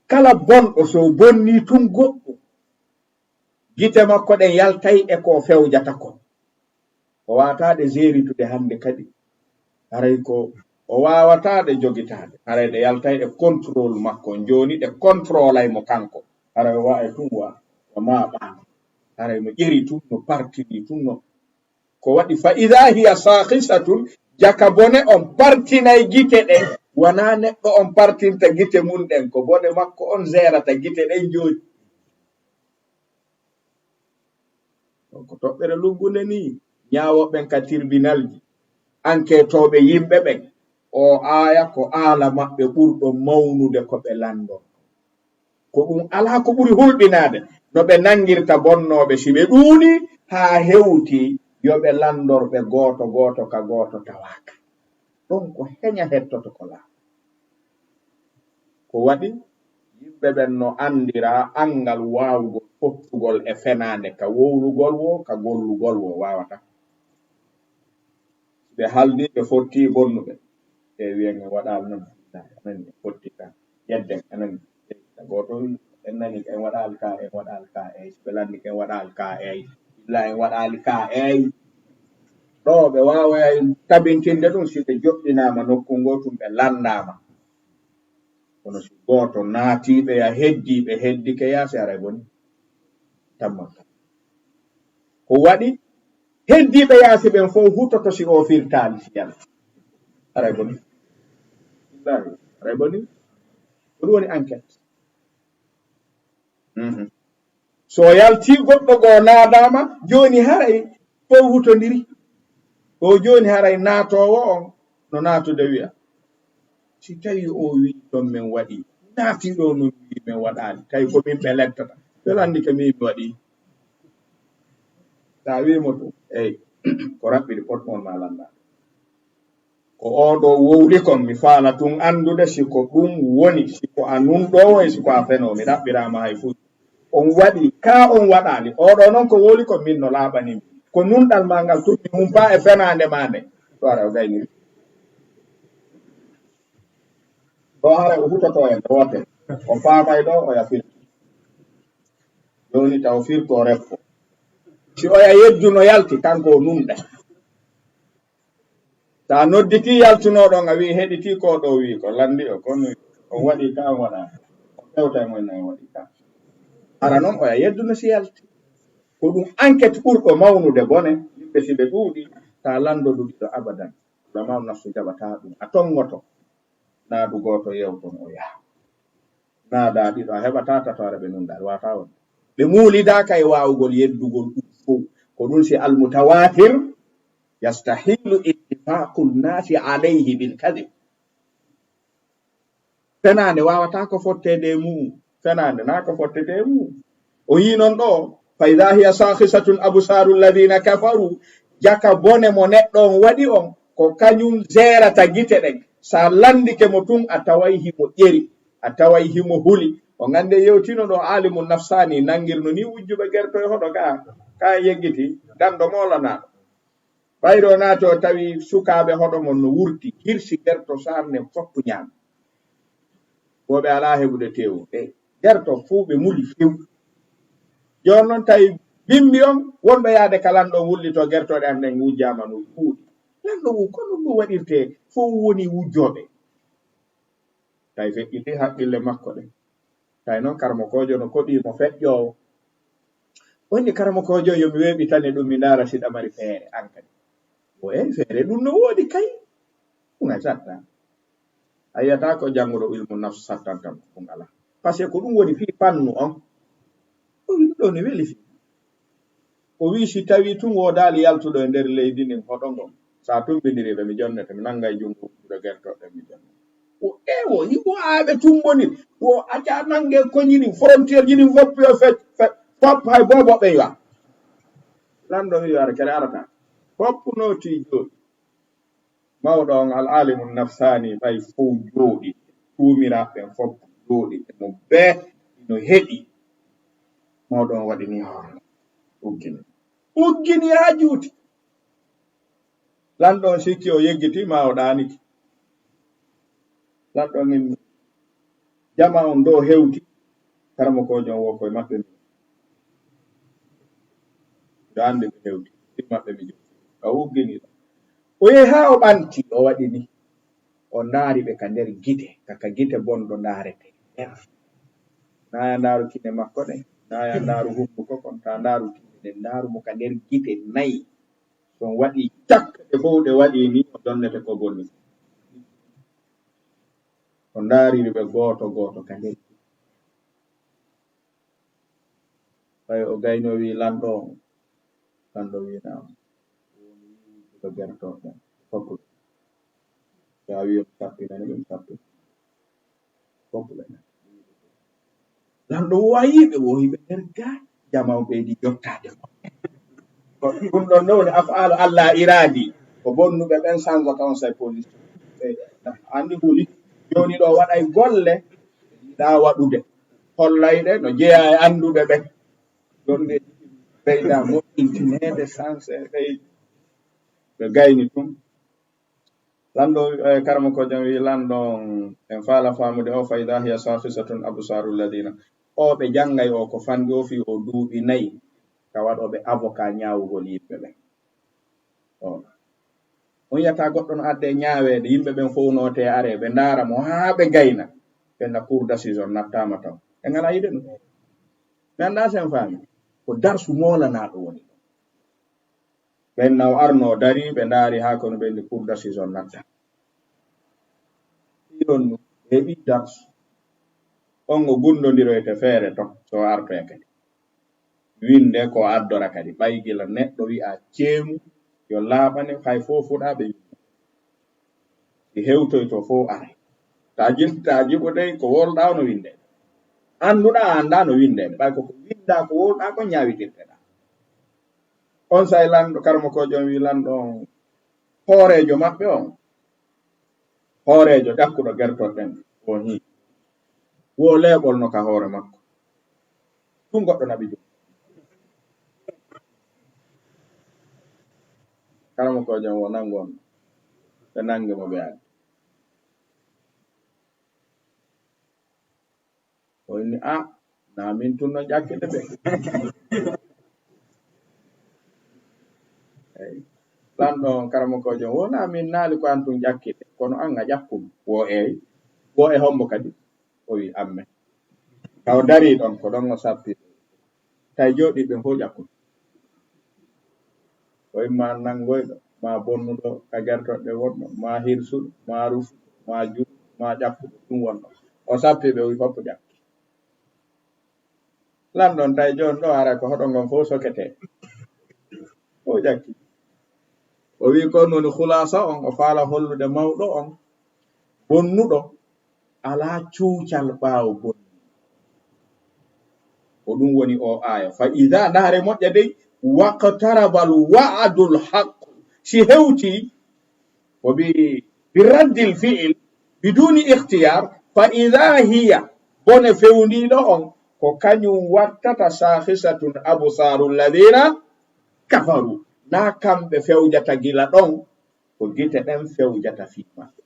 kala bonɗo so bonnii tun goɗɗum, gite makko ɗen yaltay e ko fewjata kon. O waawataade jeeritude hannde kadi. Haray ko o waawataade jogitaade. Haray ɗe yaltay e contrôle makko. Jooni ɗe contrôlay mo kanko. Haray o waaway tun wa, wa maa ɓaandu. Haray no ƴeri tun, no partini tun, no. Ko waɗi fa idaa hiya saahisatun, jaka bone on partinay gite ɗen. Wanaa neɗɗo on partinta gite mun ɗen. Ko bone makko on jeerata gite ɗen jooni. Ɗon ko toɓɓere luggunde nii. Ñaawooɓe ɓen ka tirbinalji, anketooɓe yimɓe ɓen, oo aaya ko aala maɓɓe ɓurɗo mawnude ko ɓe lanndoo. Ko ɗum alaa ko ɓuri hulɓinaade no ɓe nanngirta bonnooɓe si ɓe ɗuuɗii haa hewti yo ɓe lanndor ɓe gooto gooto ka gooto tawaaka. Ɗon ko heña hettoto ko laa. Ko waɗi yimɓe ɓen no anndira anngal waawugol fottugol e fenaande ka wowlugol woo, ka gollugol woo, waawata. Si ɓe haldii, ɓe fottii bonnuɓe, e wiyen en waɗaali non, a nani, en fotti ka, ƴedden, a nani. Gooto wi, en nani en waɗaali ka, en waɗaali ka, eey. Si ɓe lanndi en waɗaali ka, eey. Illa en waɗaali ka, eey. Ɗo ɓe waaway tabintinde ɗum si ɓe joɗɗinaama nokku ngoo tun, ɓe lanndaama. Kono si gooto naatiiɓe ya heddiiɓe, heddike yaasi, haray boni. Tamman. Ko waɗi heddiiɓe yaasi ɓen fow hutoto si o firtaali si yalti. Haray boni. Billahi, haray boni. Ko ɗum woni enquête. Mhm. So yalti goɗɗo goo naadaama, jooni haray fow hutondiri. O jooni haray naatoowo on no naatude wi'a, si tawi o wi'i ton men waɗi, naati ɗo non wi'i men waɗaali, tawi ko min ɓe lettata. Ɓe lanndi ka min mi waɗi. Sa wi'i mo tun, eey, ko raɓɓiɗi pot mon ma lannda. Ko oo ɗoo wowli kon, mi faala tun anndude si ko ɗum woni, si ko a nunɗoowo e si ko a fenoowo, mi ɗaɓɓiraama hay fuu. On waɗi kaa on waɗaali? Oo ɗoo non ko wowli kon, min no laaɓani mi. Ko nunɗal ma ngal tummi humpaa e fenaande ma nde. Ɗo hara o gayniri. Ɗo hara o hutoto e woote. O faamay ɗo, o ya firto. Jooni taw firto reppo. Si oya yedduno yalti, kanko o nunɗay. Sa nodditi yaltunoɗo nga wi heɗiti ko ɗo wi ko landi o, kono on waɗi ka, on waɗa. On hewta e mon na on waɗi ka. Hara noon oya yedduno si yalti. Ko ɗum enquête ɓurɗo mawnude bone, yimɓe si ɓe ɗuuɗi, ta landodu ɗiɗo abadan. Ulama'u nafsu jaɓata ɗum. A tongoto. Naadu gooto yewton o yaha. Naada ɗiɗo a heɓata tatoore ɓe nunɗa, wata on. Ɓe muulidaka e waawugol yeddugol ɗum fow. Ko ɗum si almutawatir yastahilu ittifaqu nnasi alayhi bil kadhib. Fenaande wawata ko fottede e mu'um. Fenaande na ko fottede e mu'um. O yi non ɗo, fa idha hiya sakhisatun absaru alladhina kafaru, jaka bone mo neɗɗo on waɗi on, ko kañum zeerata gite ɗen. Sa landike mo tun, a taway himo ƴeri, a taway himo huli. O ngande yewtino ɗo alimu nafsani nangirno ni wujjuɓe gerto e hoɗo ka, ka yeggiti, dando molanaɗo. Ɓayri o naati o tawi sukaaɓe hoɗo mon no wurti, hirsi gerto saar nden foppu ñaami. Wo ɓe alaa heɓude teewu. E gerto fuu ɓe muli few. Jooni noon tawi bimbi on, wonɓe yaade ka lanɗo on wullito gertooɗe an ɗen wujjaama no ɗuuɗi. Lanɗo ngu, ko ɗum ɗum waɗirtee? Fow woni wujjooɓe. Tawi feƴƴiti haqqille makko ɗen. Tawi noon karamokoojo no koɗi mo feƴƴoowo. O inni karamokoojo yo mi weeɓitane ɗum, mi ndaara si ɗa mari feere an kadi. O ewi feere ɗum no woodi kay. Ɗum a satta. A yiyata ko jannguɗo ilmu nafs sattantam ɗum alaa. Parce que ko ɗum woni fii fannu on. Ɗum ɗo ne weli fii. O wii si tawii tun woodaali yaltuɗo e nder leydi ndin hoɗo ngon, sa tumbindiri ɓe mi jonnete, mi nangay junngo wujjuɗo gertoɗe mi jonnete. O ewo, himo aaɓe tumbonir. Wo acca nange koñini frontière ji ɗin fop yo fe, fe, fop hay bobo ɓe yo. Lanɗo wi yo ara kere arata. Fop no ti jooɗi. Mawɗo on al alimu nafsani ɓay fow jooɗi. Tuumiraaɓe ɓen fop jooɗi. E mo bee no heɗi. Mawɗo on waɗi ni hoore. Uggini. Uggini haa juuti. Lanɗo on sikki o yeggiti ma o ɗaaniki. Lanɗo on inni, jama on ɗo hewti, karamokoojo on wo koye maɓɓe mi. Miɗo anndi ɓe hewti, ɗi maɓɓe mi jokki. Ka uggini ɗo. O yehi haa o ɓanti, o waɗi ni. O ndaari ɓe ka nder gite, ka, ka gite bonɗo ndaarete. Naaya ndaaru kine makko ɗe, naaya ndaaru hunduko kon, ta ndaaru kine ɗen, ndaaru mo ka nder gite nayi. So on waɗi cak, ɗe fow ɗe waɗi ni, o donnete ko bonni. O ndaariri ɓe gooto gooto ka nder. Ɓay o gayno wi lanɗo on, lanɗo wi naam. Woni wi wujjuɗo gertoɗe fof. Sa wi on sappinani ɓe, mi sappina. Fof ɓe. Lanɗo o wayi ɓe, o yiɓe nder ga, jama o ɓeydi jottaade. Ko ɗum ɗon ɗo woni af'aalu Allah iraadi. Ko bonnuɓe ɓen sanzata on say position. Ɓe, anndi huli. Jooni ɗo waɗay golle, ɗa waɗude. Hollayɗe no jeyaa e annduɓe ɓen. Ɗon ɓe ɓeyda moƴƴintineede, sanse, ɓey-, ɓe gayni ɗum. Lanɗo, eh, karamokoojo wi lanɗo on, en faala faamude o, fa idaa hiya saakhisatun absaaru lladhiina. O ɓe janngay o ko fanɗi o fii o duuɓi nayi ka waɗooɓe avocat ñaawugol yimɓe ɓen. O. On yiyata goɗɗo no adde ñaaweede, yimɓe ɓen fow noote are, ɓe ndaara mo haa ɓe gayna. Ɓe na cour d'assises on nattaama taw. Ɓe ngalaa yiɗe ɗum. Mi anndaa si en faami. Ko darsu moolanaaɗo woni ɗon. Ɓen na o arno o dari, ɓe ndaari haa kono ɓe ndi cour d'assises on natta. Ɗon heɓi dars. On o gundondiroyte feere to, so o artoya kadi. Winde ko o addora kadi. Ɓay gila neɗɗo wi'a ceemu, yo laaɓane, hay fof fuɗa ɓe winde. Si hewtoyto fof aray. Ta jin-, ta jiɓo dey ko wolɗa no winde. Annduɗa, annda no winde. Ɓay ko ko winda, ko wolɗa, ko ñaawitirteɗa. On say lanɗo, karamokoojo on wi lanɗo on, hooreejo maɓɓe on, hooreejo ɗakkuɗo gertoɗen, o hi. Wo leeɓol no ka hoore makko. Ɗum goɗɗo naɓi ɗum. Karamokoojo on wo nangon. Ɓe nangi mo ɓe addi. O inni, "A, na min tun no ƴakkide ɓe." Eyi. Lanɗo on, karamokoojo on, "Wo na min naali ko an tun ƴakkide, kono an a ƴakkumi." Wo, eyi. Wo e hombo kadi? O wi, "Amme." Ka o dari ɗon, ko ɗon o sappi. Tawi jooɗiiɓe ɓen fof ƴakkuɓe. Ko imma nanngoyɗo, ma bonnuɗo ka gertoɗe wonɗo, ma hirsuɗo, ma rufuɗo, ma juuɗo, ma ƴakkuɗo, ɗum wonɗo. O sappi ɓe, o wi fof ƴakki. Lanɗon tawi jooni ɗo, haray ko hoɗo ngon fof soketee. O ƴakki. O wi ko on woni khulasa on, o faala hollude mawɗo on, bonnuɗo, alaa cuucal ɓaawo bonni. Ko ɗum woni o aaya. Fa iza, ndaare moƴƴa dey, waqtarabal wa'dul haqq. Si hewti, ko bi, bi raddil fi'il, biduni ikhtiyar, fa iza hiya, bone fewndiiɗo on, ko kañum wattata sakhisatun absaru alladhina kafaru. Na kamɓe fewjata gila ɗon, ko gite ɗen fewjata fii maɓɓe.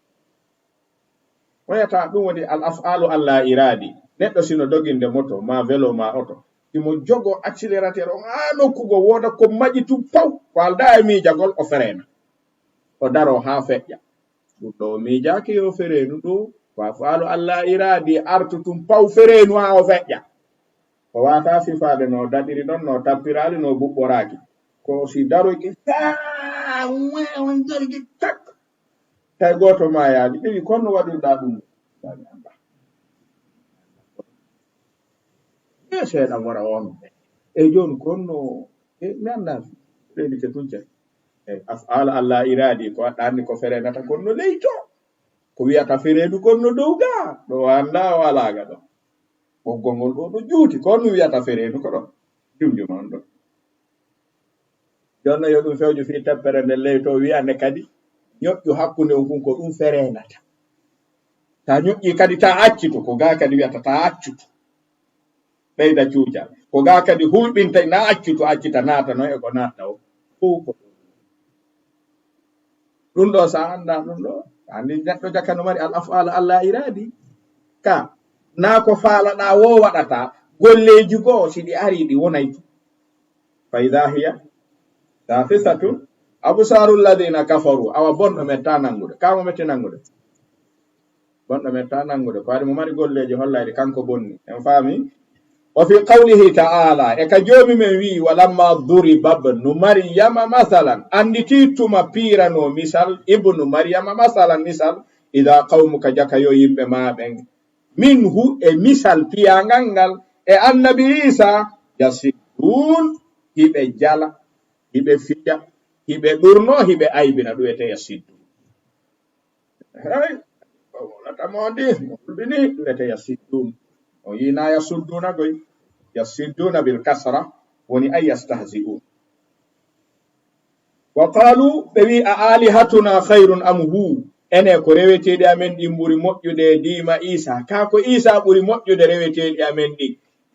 Wayata ɗum woni al af'alu alla iradi. Neɗɗo sino doginde moto, ma velo, ma oto, himo jogo accélérateur on haa nokku go wooda ko maƴi tun paw, ko aldaa e miijagol, o ferena. O daro haa feƴƴa. Ɗum ɗo o miijaaki yo ferenu ɗum, ko af'alu alla iradi artu tun paw ferenu haa o feƴƴa. O waata sifaade no daɗiri ɗon, no tappiraali, no buɓɓoraaki. Ko si daroyke, haa, we, on daroyke, tak. Tawi gooto maayaali, ɓe wi, "Kono waɗirɗaa ɗum?" E seeɗa wara on. E jooni kono, e, mi anndaa, renike tun cay. E, af'alu alla iradi, ko waɗɗaani ko ferenata kon no ley to. Ko wiyata fereedu kon no dow ga, ɗo o anndaa o alaa ga ɗo. Ɓoggol ngol ɗo, ɗo juuti, ko on wiyata fereedu ko ɗo. Jumjuma on ɗo. Jooni yo ɗum fewju fii teppere nden ley to, wiyande kadi, ñoƴƴu hakkunde on kun ko ɗum fereenata. Ta ñoƴƴi kadi, ta accitu, ko ga kadi wiyata ta accitu. Ɓeyda cuucal. Ko ga kadi hulɓinta, na accitu, accita, naata noon e ko naatta o. Fow ko ɗum. Ɗum ɗo, sa annda ɗum ɗo, anndi neɗɗo jaka no mari al af'al alla iradi. Ka, na ko faalaɗaa wo waɗata, golleeji goo, si ɗi ari, ɗi wonay tu. Fa idha hiya shakhisatun absaru alladhina kafaru. Awa bonɗo metta nanngude. Ka mo metti nanngude. Bonɗo metta nanngude. Ko waɗi mo mari golleeji hollayɗi kanko bonni. En faami? Wa fi qawlihi ta'ala, e ka Joomi men wi'i, "Wa lamma duriba ibnu Maryama masalan." Annditi tuma piirano misal, ibnu Maryama masalan misal, idha qawmuka, jaka yo yimɓe ma ɓen. Minhu, e misal piyangal ngal, e annabi Isa, yasiddun, hiɓe jala, hiɓe fija, hiɓe ɗurno, hiɓe aybina, ɗum wiyete yasiddun. Hey, o wonata mo ndi, mo hulɓini, ɗum wiyete yasiddun. O yina yasudduna koy, yasidduna bil kasra, woni ay yastahzi'un. Wa qalu, ɓe wi, "A alihatuna khayrun am hu?" Ene ko reweteeɗi amen ɗin ɓuri moƴƴude diima Isa? Kaa ko Isa ɓuri moƴƴude reweteeɗi amen ɗin?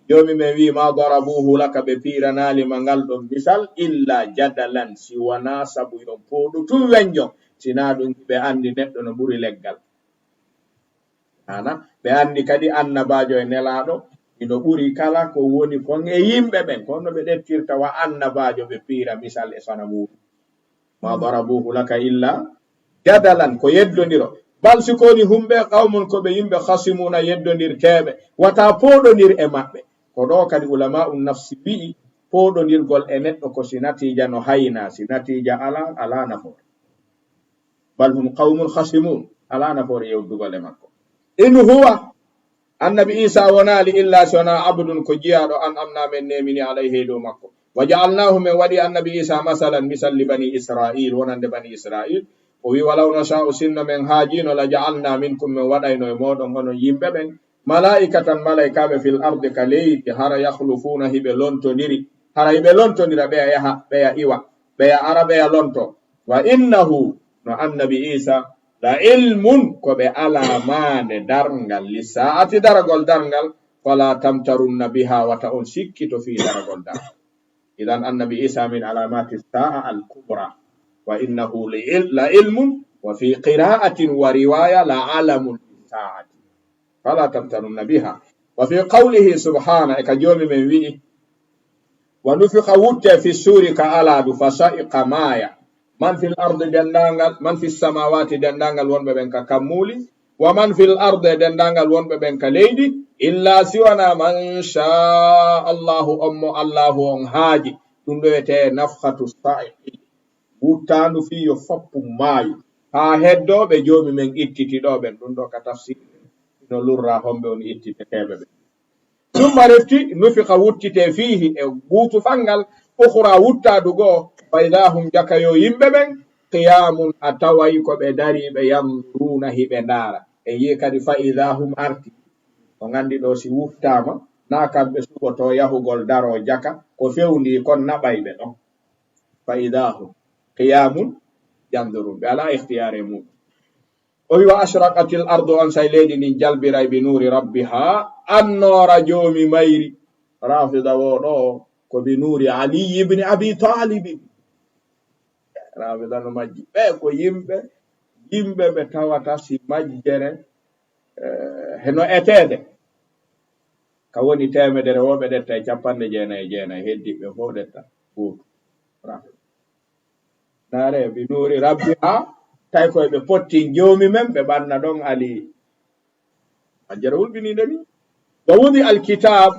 Joomi men wi, "Ma darabuhu laka," ɓe piiranaali ma ngal ɗon misal, "illa jadalan," si wanaa sabu yo pooɗu tun wenjo, si naa ɗum ɓe anndi neɗɗo no ɓuri leggal. Ana, ɓe anndi kadi annabaajo e nelaaɗo, ino ɓuri kala ko woni kon e yimɓe ɓen. Kono no ɓe ɗeftirta wa annabaajo, ɓe piira misal e sanamuuji. "Ma darabuhu laka illa jadalan," ko yeddondiro. "Bal si ko woni humɓe qawmun ko ɓe yimɓe khasimuuna yeddondirteeɓe, wata pooɗondir e maɓɓe." Ko ɗo kadi ulama'u nafsi wi'i, pooɗondirgol e neɗɗo ko si natiija no hayna, si natiija alaa, alaa nafoore. "Bal hum qawmun khasimun," alaa nafoore yewtugol e makko. "In huwa," annabi Isa wonaali, "illa si wonaa abdun," ko jiyaaɗo, "an'amna," men neemini, "alayhi," e dow makko. "Wa ja'alnahu," men waɗi annabi Isa, "masalan," misal, "li bani Isra'il," wonande bani Isra'il. O wi, "Walaw nasha'u," sinno men haajiino, "la ja'alna minkum," men waɗayno e mooɗon onon yimɓe ɓen, "malaa'ikatan," malaa'ikaaɓe, "fil ardi," ka leydi, hara, "yakhlufuuna," hiɓe lontondiri, hara hiɓe lontondira, ɓeya yaha, ɓeya iwa, ɓeya ara, ɓeya lonto. "Wa innahu," no annabi Isa, "la ilmun," ko ɓe alaa maande darngal, "li sa'ati," daragol darngal, "fala tamtarunna biha," wata on sikkito fii daragol darngal. Idan annabi Isa min alamati sa'a al kubra. وإنه لعل-، لعلم، وفي قراءة ورواية لعلم للساعة فلا تمترن بها. وفي قوله سبحانه, e ka Joomi men wi'i, ونفخ, wutte, في الصور, ka alaadu, فصعق, maaya, من في الأرض, denndaangal, من في السماوات, denndaangal wonɓe ɓen ka kammuuli, ومن في الأرض, e denndaangal wonɓe ɓen ka leydi, إلا, si wanaa, من شاء الله, on mo Allaahu on haaji. Ɗum ɗo wiyetee نفخة الصعق. Wuttaandu fii yo foppu maayu, haa heddoo ɓe Joomi men ittiti ɗoo ɓen. Ɗum ɗoo ka tafsiir no lurraa homɓe woni ittiteteeɓe ɓen. ثم, refti, نفخ, wuttitee, فيه, e guutufal ngal, أخرى, wuttaandu goo, فإذا هم, jaka yo yimɓe ɓen, قيام, a taway ko ɓe dariiɓe, ينظرون, hiɓe ndaara. En yi'i kadi فإذا هم arti. On anndi ɗoo si wuttaama, naa kamɓe suɓotoo yahugol daroo jaka, ko fewndii kon naɓay ɓe ɗon. فإذا هم قيام ينظرون, ɓe alaa ikhtiyaar e muɗum. O wi'i, وأشرقت الأرض, onsay leydi ndin jalbiray, بنور ربها, annoora Joomi mayri. Raafida woo ɗoo ko بنور علي بن أبي طالب. Raafida no majji. Ɓe ko yimɓe, yimɓe ɓe tawata si majjere, eh, heno eteede. Ka woni teemedere woo ɓe ɗetta e cappanɗe jeenay e jeenay, heddiiɓe fow ɗetta gootu. Raafida. Ndaare, بنور ربها, tawi koy ɓe potti Joomi men, ɓe ɓanna ɗon Ali. Majjere hulɓiniinde ni. ووضع الكتاب,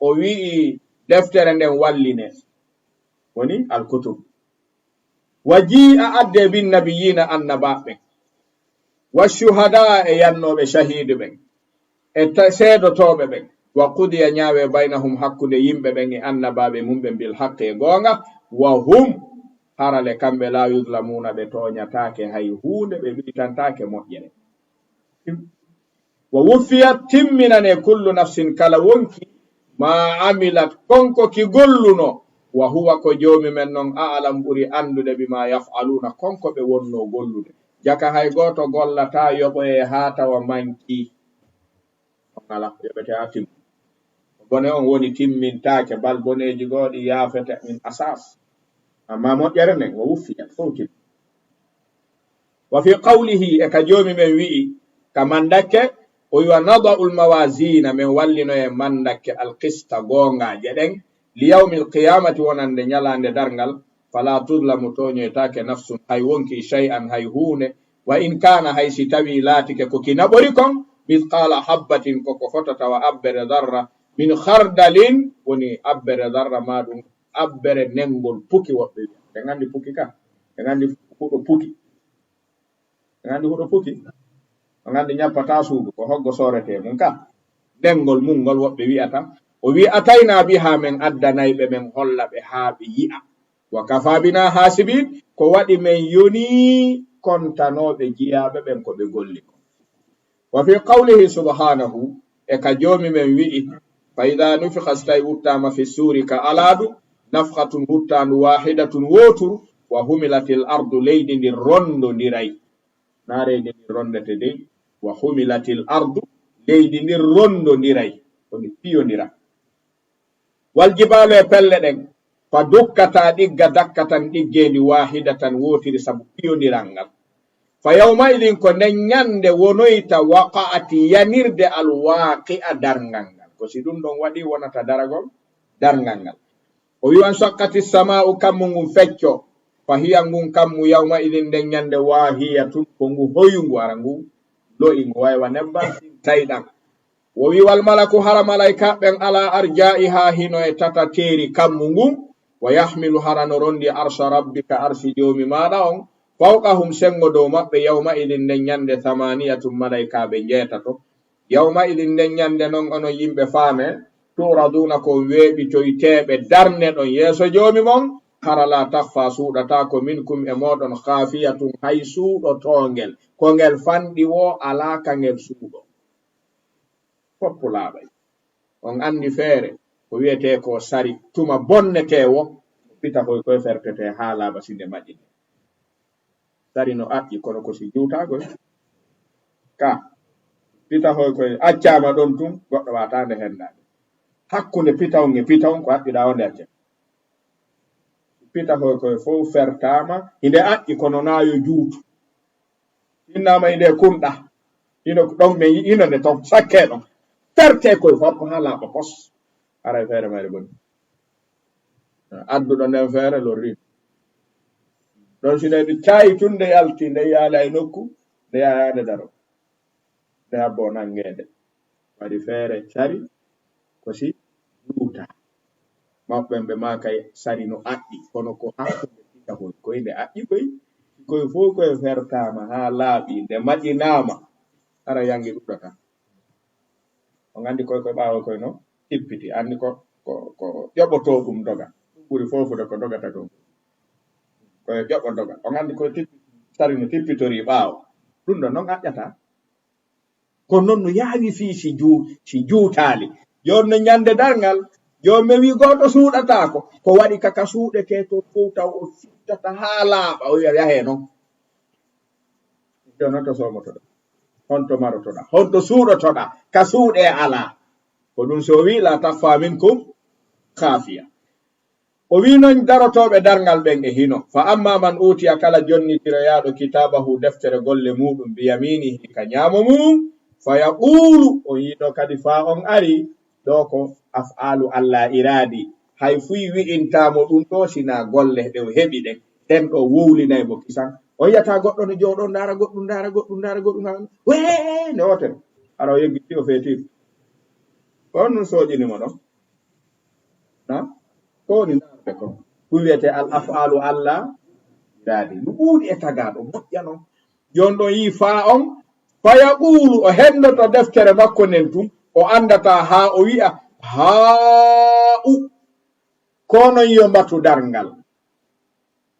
o wi'i deftere nden walline. Woni الكتب. وجيء, adde, بالنبيين, annabaaɓe ɓen. والشهداء, e yannooɓe, shahiidu ɓen. E ta-, seedotooɓe ɓen. وقضي, ñaawee, بينهم, hakkunde yimɓe ɓen e annabaaɓe mum ɓen, بالحق, e goonga. وهم, hara le kamɓe, لا يظلمون, ɓe tooñataake hay huunde, ɓe wi'tantaake moƴƴere. ووفيت, timminanee, كل نفس, kala wonkii, ما عملت, kon ko ki gollunoo. وهو, ko Joomi men non, أعلم, ɓuri anndude, بما يفعلون, kon ko ɓe wonnoo gollude. Jaka hay gooto gollataa yoɓoyee haa tawa mankii. On alaa, yoɓete haa timma. Bone on woni timmintaake, bal boneeji goo ɗi yaafete min asas. Ammaa moƴƴere nden, ووفيت, fow timmi. وفي قوله, e ka Joomi men wi'i, ka mandakke, o wi'i, ونضع الموازين, men wallinoyee mandakke, القسط, goongaaje ɗen, ليوم القيامة, wonande ñalaande darngal, فلا تظلم, tooñoytaake, نفس, hay wonkii, شيئا, hay huunde, وإن كان, hay si tawii laatike ko ki naɓori kon, مثقال حبة, ko ko fotata wa abbere zarra, من خردل, woni abbere zarra, maa ɗum abbere nenngol puki, woɓɓe wi'a. Ɓe nganndi puki ka? Ɓe nganndi huɗo puki? Ɓe nganndi huɗo puki? Ɓe nganndi ñappataa suudu, ko hoggo sooretee mum ka? Nenngol mum ngol, woɓɓe wi'ata. O wi'i, أتينا بها, men addanay ɓe, men holla ɓe haa ɓe yi'a. وكفى بنا حاسبين, ko waɗi men yonii kontanooɓe jiyaaɓe ɓen ko ɓe golli kon. وفي قوله سبحانه, e ka Joomi men wi'i, فإذا نفخ, si tawii wuttaama, في الصور, ka alaadu, نفخة, wuttaandu, واحدة, wooturu, وحملت الأرض, leydi ndin ronndondiray. Naa leydi ndin ronndete dey, وحملت الأرض, leydi ndin ronndondiray, woni piyondira. والجبال, e pelle ɗen, فدكتا, ɗigga, دكة, ɗiggeendi, واحدة, wootiri, sabu piyondiral ngal. فيومئذ, ko nden ñannde wonoyta, وقعت, yanirde, الواقعة, darngal ngal. Ko si ɗum ɗon waɗi wonata daragol darngal ngal. O wi'i, وانشقت السماء, kammu ngun feccoo, فهي, ngun kammu, يومئذ, nden ñannde, واهية, ko ngu hoyungu, hara ngu lo'i, ngu way wa nebbam tayɗam. O wi'i, والملك, hara malaykaaɓe ɓen, على أرجائها, hino e tatateeri kammu ngun, ويحمل, hara no ronndi, عرش ربك, arsi Joomi maaɗa on, فوقهم, senngo dow maɓɓe, يومئذ, nden ñannde, ثمانية, malaykaaɓe njeetato. يومئذ, nden ñannde non, onon yimɓe, faamee, تعرضون, ko on weeɓitoyteeɓe, darneɗon yeeso Joomi mon, hara لا تخفى, suuɗataako, منكم, e mooɗon, خافية, hay suuɗotoongel, ko ngel fanɗi woo, alaa ka ngel suuɗoo. Foppu laaɓay. On anndi feere ko wi'etee ko sari, tuma bonneteewo, pitahoy koy fertetee haa laaɓa si nde maƴƴi. Sari no aƴƴi, kono ko si juutaagoy. Ka pitahoy koy accaama ɗon tun, goɗɗo waataande henndaade. Hakkunde pitahon e pitahon ko aƴƴuɗaa o nde acca. Pita koy koy fof fertaama, hinde aƴƴi kono naa yo juutu. Innama inde kunɗa. Hino ɗon men yi'ino nde ton sakke ɗon. Ferte koy fof ko haa laaɓa pos. Aray feere mayre boni. Adduɗo nden feere lorri. Ɗon si nde caayi tun nde yalti nde yaala e nokku nde yaaya nde daro. Nde habbo nangeede. Waɗi feere sari ko si juuta. Mawɓe ɓe maakay sari no aƴƴi kono ko hakkunde titahol koy nde aƴƴi koy koy fof koy fertaama haa laaɓi nde maƴinaama. Hara yangi ɗuɗɗata. On anndi koy koy ɓaawo koy no tippiti anndi ko ko ko ƴoɓotoo ɗum doga ɗum ɓuri foofude ko dogata ɗum. Koye ƴoɓo doga on anndi koye tippi sari no tippitori ɓaawo. Ɗum ɗo noon aƴƴata. Ko noon no yaawi fii si juu si juutaali. Jooni no ñande darngal jooni mi wii gooto suuɗataako ko waɗi kaka suuɗetee to fof taw o fittata haa laaɓa o wiya yahee noon. Jooni to soomotoɗa honto marotoɗa honto suuɗotoɗa ka suuɗe alaa. Ko ɗum si o wii la taxfa minkum kaafiya. O wii noon darotooɓe darngal ɓen e hino fa amma man uutiya kala jonnitiroyaaɗo kitaabahu deftere golle muuɗum biyamiinihi ka ñaamo mum fa yaquulu o yiɗo kadi faa on ari ɗo ko af'aalu allah iraadi. Hay fuy wi'intaamo ɗum ɗo sinaa golle ɗe o heɓi ɗen ɗen ɗo wowlinay mo kisan. O yiyata goɗɗo no jooɗo ndaara goɗɗum ndaara goɗɗum ndaara goɗɗum haa wee nde wootere hara o yeggiti o feetiiɗo. Ko honɗum sooƴini mo ɗon? Na ko woni naarde kon ɗum wiyetee al af'aalu allah iraadi no ɓuuɗi e tagaaɗo moƴƴa non. Jooni ɗon yii faa on fa yaquulu o henndoto deftere makko nden tun o anndata haa o wi'a haa u. Ko non yo mbatu darngal.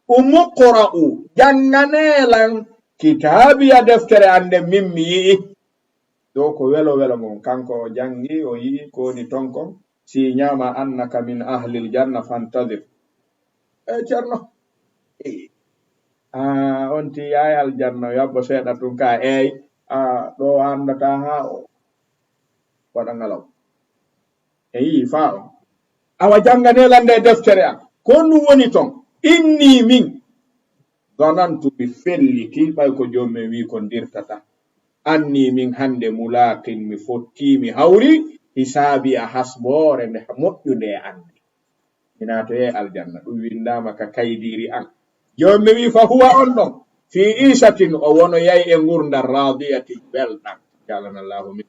Umuqra'u jannganee lan kitaabiya deftere an nden min mi yi'i. Ɗo ko welo welo ngon kanko o janngi o yi'i ko woni ton kon si ñaama annaka min ahlil janna fantadir. E ceerno a on ti yaay aljanna yabbo seeɗa tun ka eey a ɗo anndata haa o waɗa ngalaw. E yii faa on awa jannganee lan nde deftere an ko honɗum woni ton. Inni min zanantu mi felliti ɓay ko joom men wii ko dirtata. Anni min hannde mulaaqin mi fottii mi hawri hisaabiya hasboore nde moƴƴunde e anndi. Mi naatoyay aljanna ɗum winndaama ka kaydiiri an. Joom mi wii fa huwa on ɗon fii iisatin o wonoyay e ngurndan raadiyatin belɗan. Jalanallaahu min.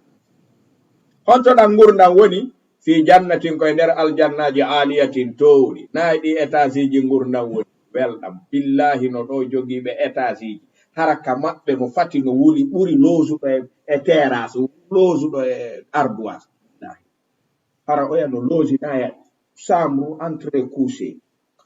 Honto ɗan ngurndan woni fii jannatin koye nder aljannaaji aaliyatin toowɗi naa e ɗi etaasiiji ngurndan woni welɗan billaahi no ɗo jogiiɓe etaasiiji hara ka maɓɓe mo fati no wuli ɓuri loosuɗo e teeraas loosuɗo e arduwaas. Hara oya no loosi ɗaya chambre entrée couché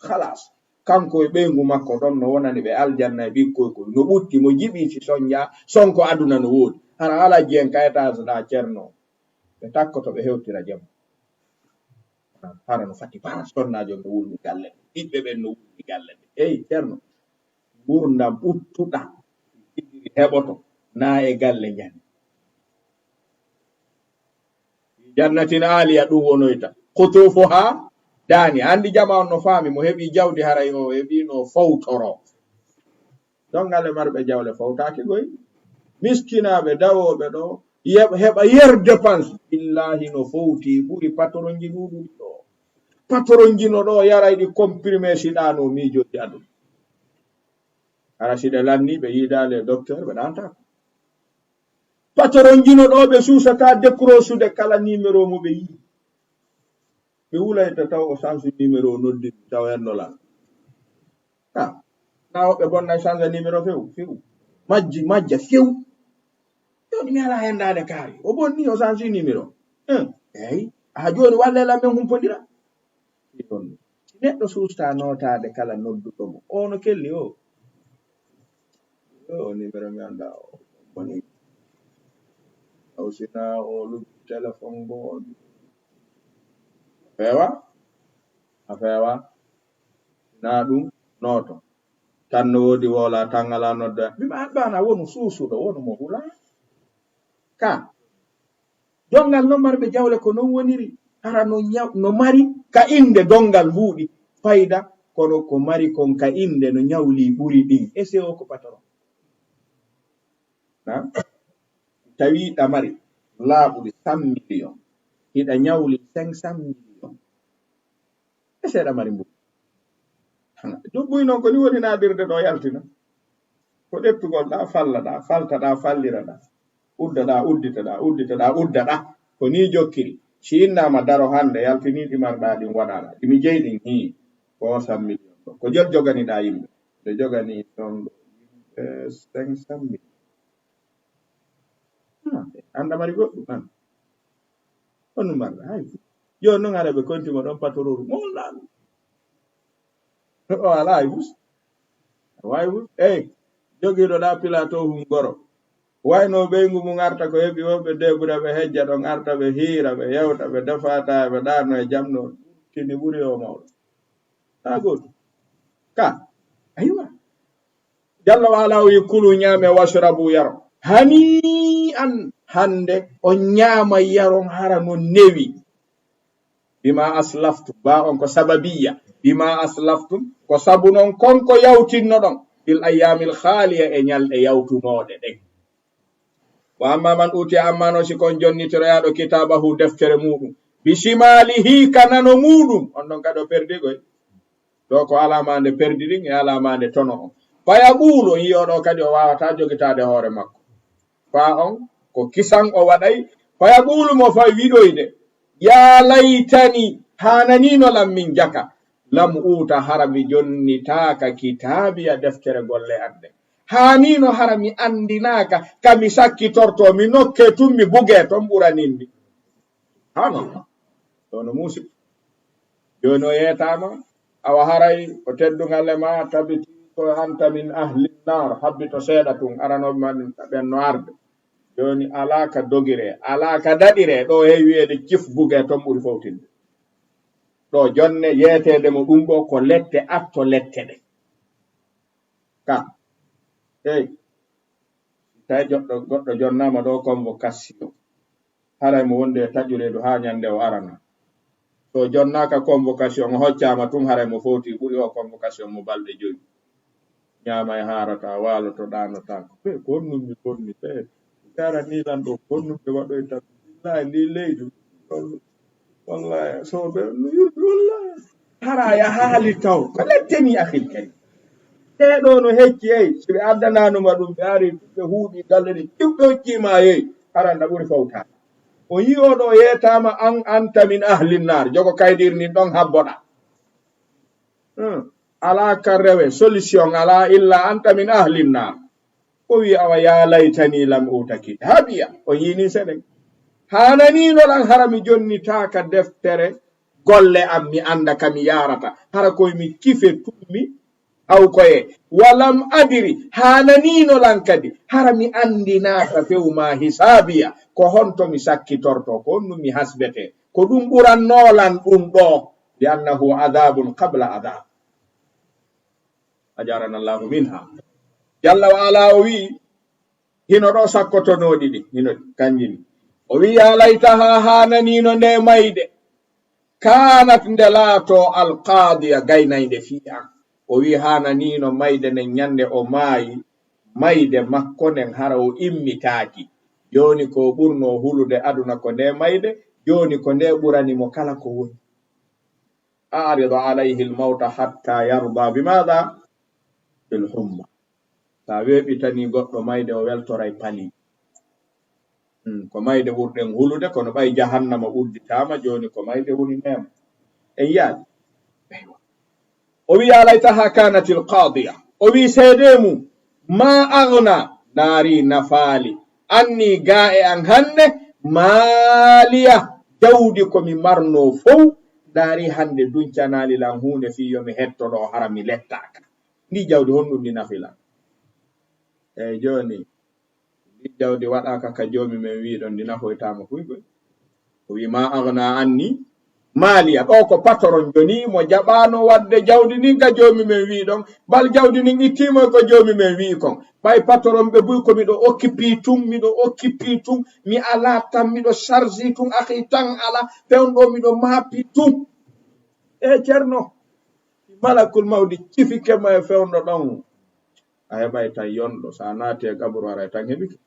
halas. Kanko e ɓeyngu makko ɗon no wonani ɓe aljanna e ɓikkoy koy no ɓutti mo jiɓi si sonja sonko aduna no woodi hara ala jiyen ka étage ɗa ceerno. Ɓe takkoto ɓe hewtira jemma. Hara no fati bara sonnaajo no wulni galle ɓe ɓiɓɓe ɓen no wulni galle ɓe eyi ceerno. Ngurndam ɓuttuɗa tigiri heɓoto na e galle njani. Jannatin aaliya ɗum wonoyta kutufu ha daani anndi jama on no faami mo heɓi jawdi haray o heɓino fowtoro. Dongal e marɓe jawle fowtaaki goy miskinaaɓe dawooɓe ɗo heɓa yer dépense billahi no fowti ɓuri patronji ɗuɗuɗi ɗo patronji no ɗo yaray ɗi comprimé si ɗano miijoji aduna. Hara si ɗe lanni ɓe yiidaali e docteur ɓe ɗantako. Patronji no ɗo ɓe suusata décrochude kala numéro mo ɓe yii. Ɓe wulayta taw o sansu numéro o noddiri taw hennolal. Ha na woɓɓe bonnay sansa numéro few few majji majja few. Joni mi ala hendaade kaari o bonni o sansi numéro. Eyi aha joni walle lan men humpodira. Si neɗɗo suusta notaade kala nodduɗo mo ono kelli o o numéro mi annda o boni. Taw sina o luggi téléphone goo on. Feewa a feewa. Na ɗum nooto tan no woodi woola tan alaa nodda mima aɗɗo ana wonu suusuɗo wonu mo hula. Ka donngal noon marɓe jawle ko noon woniri hara no ñaw no mari ka innde donngal mbuuɗi fayda. Kono ko mari kon ka innde no ñawli ɓuri ɗin. E C O ko patron. Ha? Tawi ɗa mari laaɓuɗi cent millions, hiɗa ñawli cinq cent millions. E seeɗa mari mbuɗu. Jobbuy noon ko ni woni naadirde ɗo yaltina. Ko ɗettugol ɗa, falla ɗa, falta ɗa, fallira ɗa. Udda ɗa, uddita ɗa, uddita ɗa, udda ɗa. Ko ni jokkiri. Si innama daro hannde, yaltini ɗi marɗa ɗin waɗaɗa. Ɗi mi jeyi ɗin hii. Ko cent millions ɗo. Ko jol jogani ɗa yimɓe. Ɓe jogani ɗon ɗo yimɓe cinq cent millions. Ah, anda mari goɗɗum an. Honno marɗa? Hay fus. Yo non ara ɓe konti mo ɗon patorooru. Mo on laalu. O alaa hay fus. Way fus. Ey, jogiiɗo ɗa pilato hun goro. Wayno ɓeygu mum arta ko heɓi o, ɓe deɓuda, ɓe hejja ɗon, arta ɓe hiira, ɓe yewta, ɓe defata, ɓe ɗaano e jam no tini ɓuri o mawɗo. Haa gooto. Ka, aywa. Jalla wa ala o wi, "Kulu, ñaame, washrabu, yaro. Hani an, hannde on ñaama yaron hara non newi. Bima aslaftum, ba on ko sababiya. Bima aslaftum, ko sabu non kon ko yawtinno ɗon. Fil ayyamil khaliya, e ñalɗe yawtunooɗe ɗen." Wa amma man utiya, amma no si kon jonnitiroyaaɗo kitaabahu, deftere muɗum, bi shimalihi, ka nano muɗum, on ɗon kadi o perdi koy. Ɗo ko alamande perdi ɗin e alamande tono on. Fa yaqulu, on yi'o ɗo kadi o wawata jogitaade hoore makko. Fa on ko kisan o waɗay. Fa yaqulu, mo fay wiɗoyde, ya laytani, hananino lam min jaka, lam uta, hara mi jonnitaaka kitaabiya, deftere golle an ɗen. Hanino hara mi andinaaka, ka mi sakkitorto, mi nokke tun, mi buge ton, ɓuranimmi. Subhanallah. Ɗo no muusi. Jooni o yeetaama, awa haray ko teddungal e ma, tabiti ko anta min ahli nar, habbito seeɗa tun, aranooɓe ma ɓen no arde. Jooni alaa ka dogire, alaa ka daɗire, ɗo heewi wiyeede cif buge ton ɓuri fowtinde. Ɗo jonne yeeteede mo ɗum ɗo ko lette atto lette ɗe. Ka, hey, tawi joɗɗo, goɗɗo jonnaama ɗo convocation. Haray mo wonde e taƴu reedu haa ñande o arana. So jonnaaka convocation, o hoccaama tun, haray mo fowti ɓuri o convocation mo balɗe joyi. Ñaama e haarata, waaloto, ɗaanotaako. Pe, ko honɗum mi bonni, pe. Gara ni lan ɗo, ko honɗum ɓe waɗoyta? Billahi, ndi leydi. Wallahi, so ɓe no yurbi, wallahi. Hara ya haali taw. Ko letteni, akhil karim. Ɓe ɗo no hecci, ey, si ɓe addananuma ɗum, ɓe ari, ɓe huuɗi galle ɗin, ɗum ɓe hocciima, ey, hara nda ɓuri fawtaade. O yi'o ɗo yeetaama, an anta min ahli nar, jogo kaydir ndin ɗon habboɗa. Hmm. Alaa ka rewe, solution alaa, illa anta min ahli nar. O wi, awa, ya laytani lam uta kitabiya. O yini senen. Hananino lan hara mi jonnitaaka deftere golle am, mi anda ka mi yarata. Hara koy mi kife tummi aw koye. Walam adiri, hananino lan kadi, hara mi andinaaka few ma hisabiya. Ko honto mi sakkitorto, ko honɗum mi hasbete. Ko ɗum ɓuranno lan ɗum ɗo. Li annahu adabun qabla adab. Ajarana Allahu minha. Jalla wa ala o wi, hino ɗo sakkotonooɗi ɗi, hino ɗi, kanji ni. O wi, ya laytaha, hananino nde mayde. Kanat, nde laato, alqadiya, gaynayde fii an. O wi, hananino mayde nden ñande o maayi, mayde makko nden hara o immitaaki. Jooni ko ɓurno hulude aduna ko nde mayde, jooni ko nde ɓurani mo kala ko woni. A'rid alayhi al-mawta hatta yarda bi madha? Bil humma. Sa weeɓitani goɗɗo mayde, o weltoray pali. Hmm, ko mayde ɓurɗen hulude, kono ɓay jahannama udditaama, jooni ko mayde woni neema. En yaadi. Eywa. O wi, ya laytaha kanatil qadiya. O wi seede mum, ma aghna, ndaari nafaali, anni gaa e an hannde, maaliya, jawdi ko mi marno fow, ndaari hannde duncanaali lan huunde fii yo mi hetto ɗo hara mi lettaaka. Ndi jawdi honɗum ndi nafi lan? Eyi jooni, ndi jawdi waɗaaka ka joomi men wiiɗon, ndi nafoytaama fuy koy. O wi, ma aghna anni maaliya. Ɗo ko patron joni mo jaɓaano wadde jawdi ndin ka joomi men wiiɗon, bal jawdi ndin ittiimo ko joomi men wi'i kon. Ɓay patron ɓe buy ko miɗo occupé tun, miɗo occupé tun, mi alaa tan, miɗo chargé tun, akhi tan ala, fewndo miɗo maapi tun. E Cerno, Malakul mawdi cifike ma e fewndo ɗon. A heɓay tan yonɗo, so a naati e qaburu, haray tan heɓike.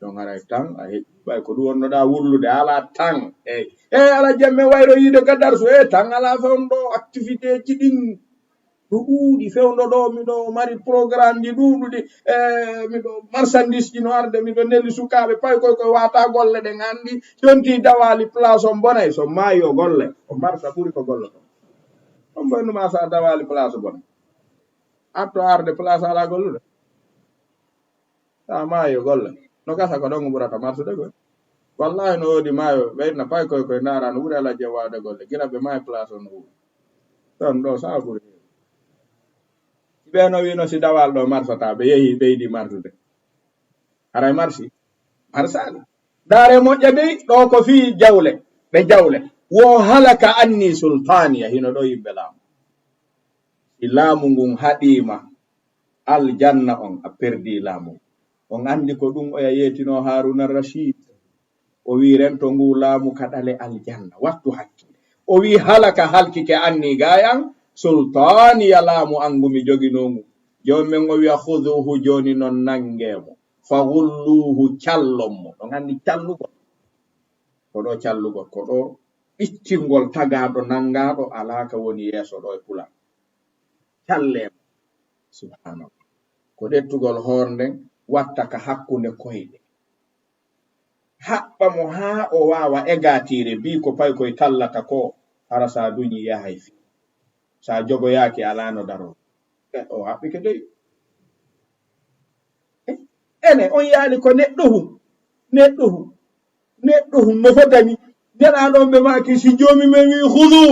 Ɗon haray tan a heɓi, ɓay ko ɗum wonnoɗaa wullude, alaa tan. Eey. Eey, alaa jemme wayro yiide ka darsu, eey, tan alaa fewndo activité ji ɗin. Ɗo ɗuuɗi fewndo ɗo, miɗo mari programme ji ɗuuɗuɗi, e miɗo marchandise ji no arde, miɗo neli sukaaɓe, pay koy koy wata golle ɗen anndi, yonti dawali place on bonay, so maayi o golle, o marsa ɓuri ko golloto. On boy numa sa dawali place bonay. Atto arde place ala gollude. Sa maayi o golle. No gasa ko ɗon o ɓurata marsude koy. Wallahi no woodi maayo, ɓeyna pay koy koy ndaara no ɓuri ala jewwaade golle. Gila ɓe maayi place on no wuuri. Ɗon ɗo sa ɓuri. Ɓe no wino si dawal ɗo marsata, ɓe yehi ɓeydi marsude. Haray marsi? Marsaali. Ndaare moƴƴa dey, ɗo ko fii jawle, ɓe jawle. Wo halaka anni sultaniya, hino ɗo yimɓe laamu. Si laamu ngun haɗiima, aljanna on a perdi laamu. On anndi ko ɗum oya yeetino Haruna Rashid. O wi rento ngu laamu ka ɗale aljanna. Wattu hakkile. O wi halaka halkike anni gayan sultaniya laamu an ngu mi joginoo ngu. Jooni men o wi'a khuduhu jooni non nangee mo. Fa ghulluhu callon mo. Ɗon anndi callugol. Ko ɗo callugol. Ko ɗo ɓiccingol tagaaɗo nangaaɗo alaa ka woni yeeso ɗo e pulal. Callee mo. Subhanallah. Ko ƴettugol hoor nden watta ka hakkunde koyɗe. Haɓɓa mo haa o waawa egatiire, mbii ko pay koy tallata ko, hara sa duñi yahay fii. Sa jogoyaaki alaa no daroo. E, o haɓɓike dey. E, ene, on yaali ko neɗɗo hu, neɗɗo hu, neɗɗo hu no fotani. Nelaaɗo on ɓe maaki si joomi men wi khudu,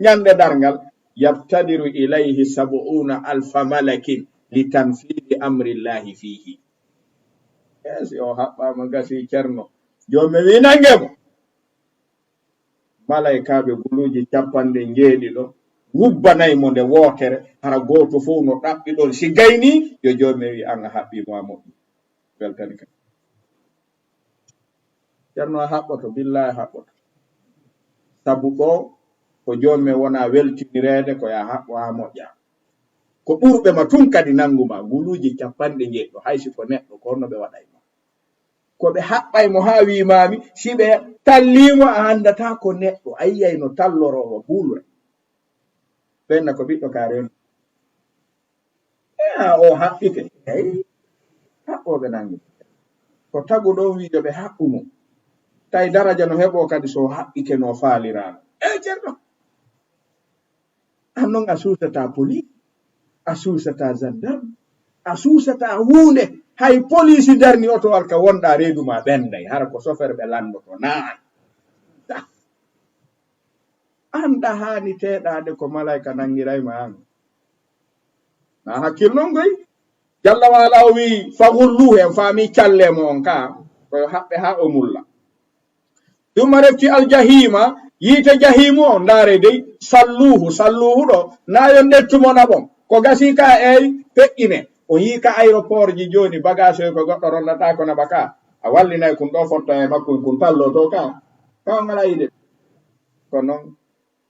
ñande darngal, yabtadiru ilayhi sab'una alfa malakin li tanfidi amrillahi fihi. E, si o haɓɓaama gasi Cerno, joomi men wi nange mo. Malaykaaɓe guluuji capanɗe njeeɗiɗo wubbanay mo nde wootere, hara gooto fof no ɗaɓɓi ɗon. Si gaynii, yo joomi wi an a haɓɓii mo a moƴƴi. Weltani kam. Ceerno a haɓɓoto, billaahi a haɓɓoto. Sabu ɗo ko joomi men wona weltinireede ko yo a haɓɓo haa moƴƴa. Ko ɓurɓe ma tun kadi nanngu ma, guluuji capanɗe njeeɗiɗo, hay si ko neɗɗo, ko honno ɓe waɗay ma. Ko ɓe haɓɓay mo haa wiimaami, si ɓe tallii mo a anndataa ko neɗɗo, a yiyay no talloroo wa buulre. Ɓenna ko ɓiɗɗo ka reenu. E haa o haɓɓike, ey, haɓɓooɓe nanngi. Ko tagu ɗon wii yo ɓe haɓɓu mo. Tawi daraja no heɓoo kadi so o haɓɓike no faaliraano. E ceerno. An non a suusataa police, a suusataa gendarme, a suusataa huunde. Hay police darni otowal ka wonɗaa reedu ma ɓenday, hara ko soferɓe lanndoto, naay. An ɗa haani teeɗaade ko malayka nanngiray ma an. Na hakkil non goy. Jalla wa ala o wi, fa gulluhu, en faami calle mo on ka, ko yo haɓɓe haa o mulla. Ɗum refti aljahima, yiite jahimu on, ndaare dey, salluhu, salluhu ɗo, na yo ndettu mo naɓon. Ko gasi ka ey, feƴƴine. On yii ka aéroport ji jooni, bagage oy ko goɗɗo rondata ko naɓa ka. A wallinay kun ɗo fotto e makko, kun tallo to ka. Ka on ala yiide. Ko non.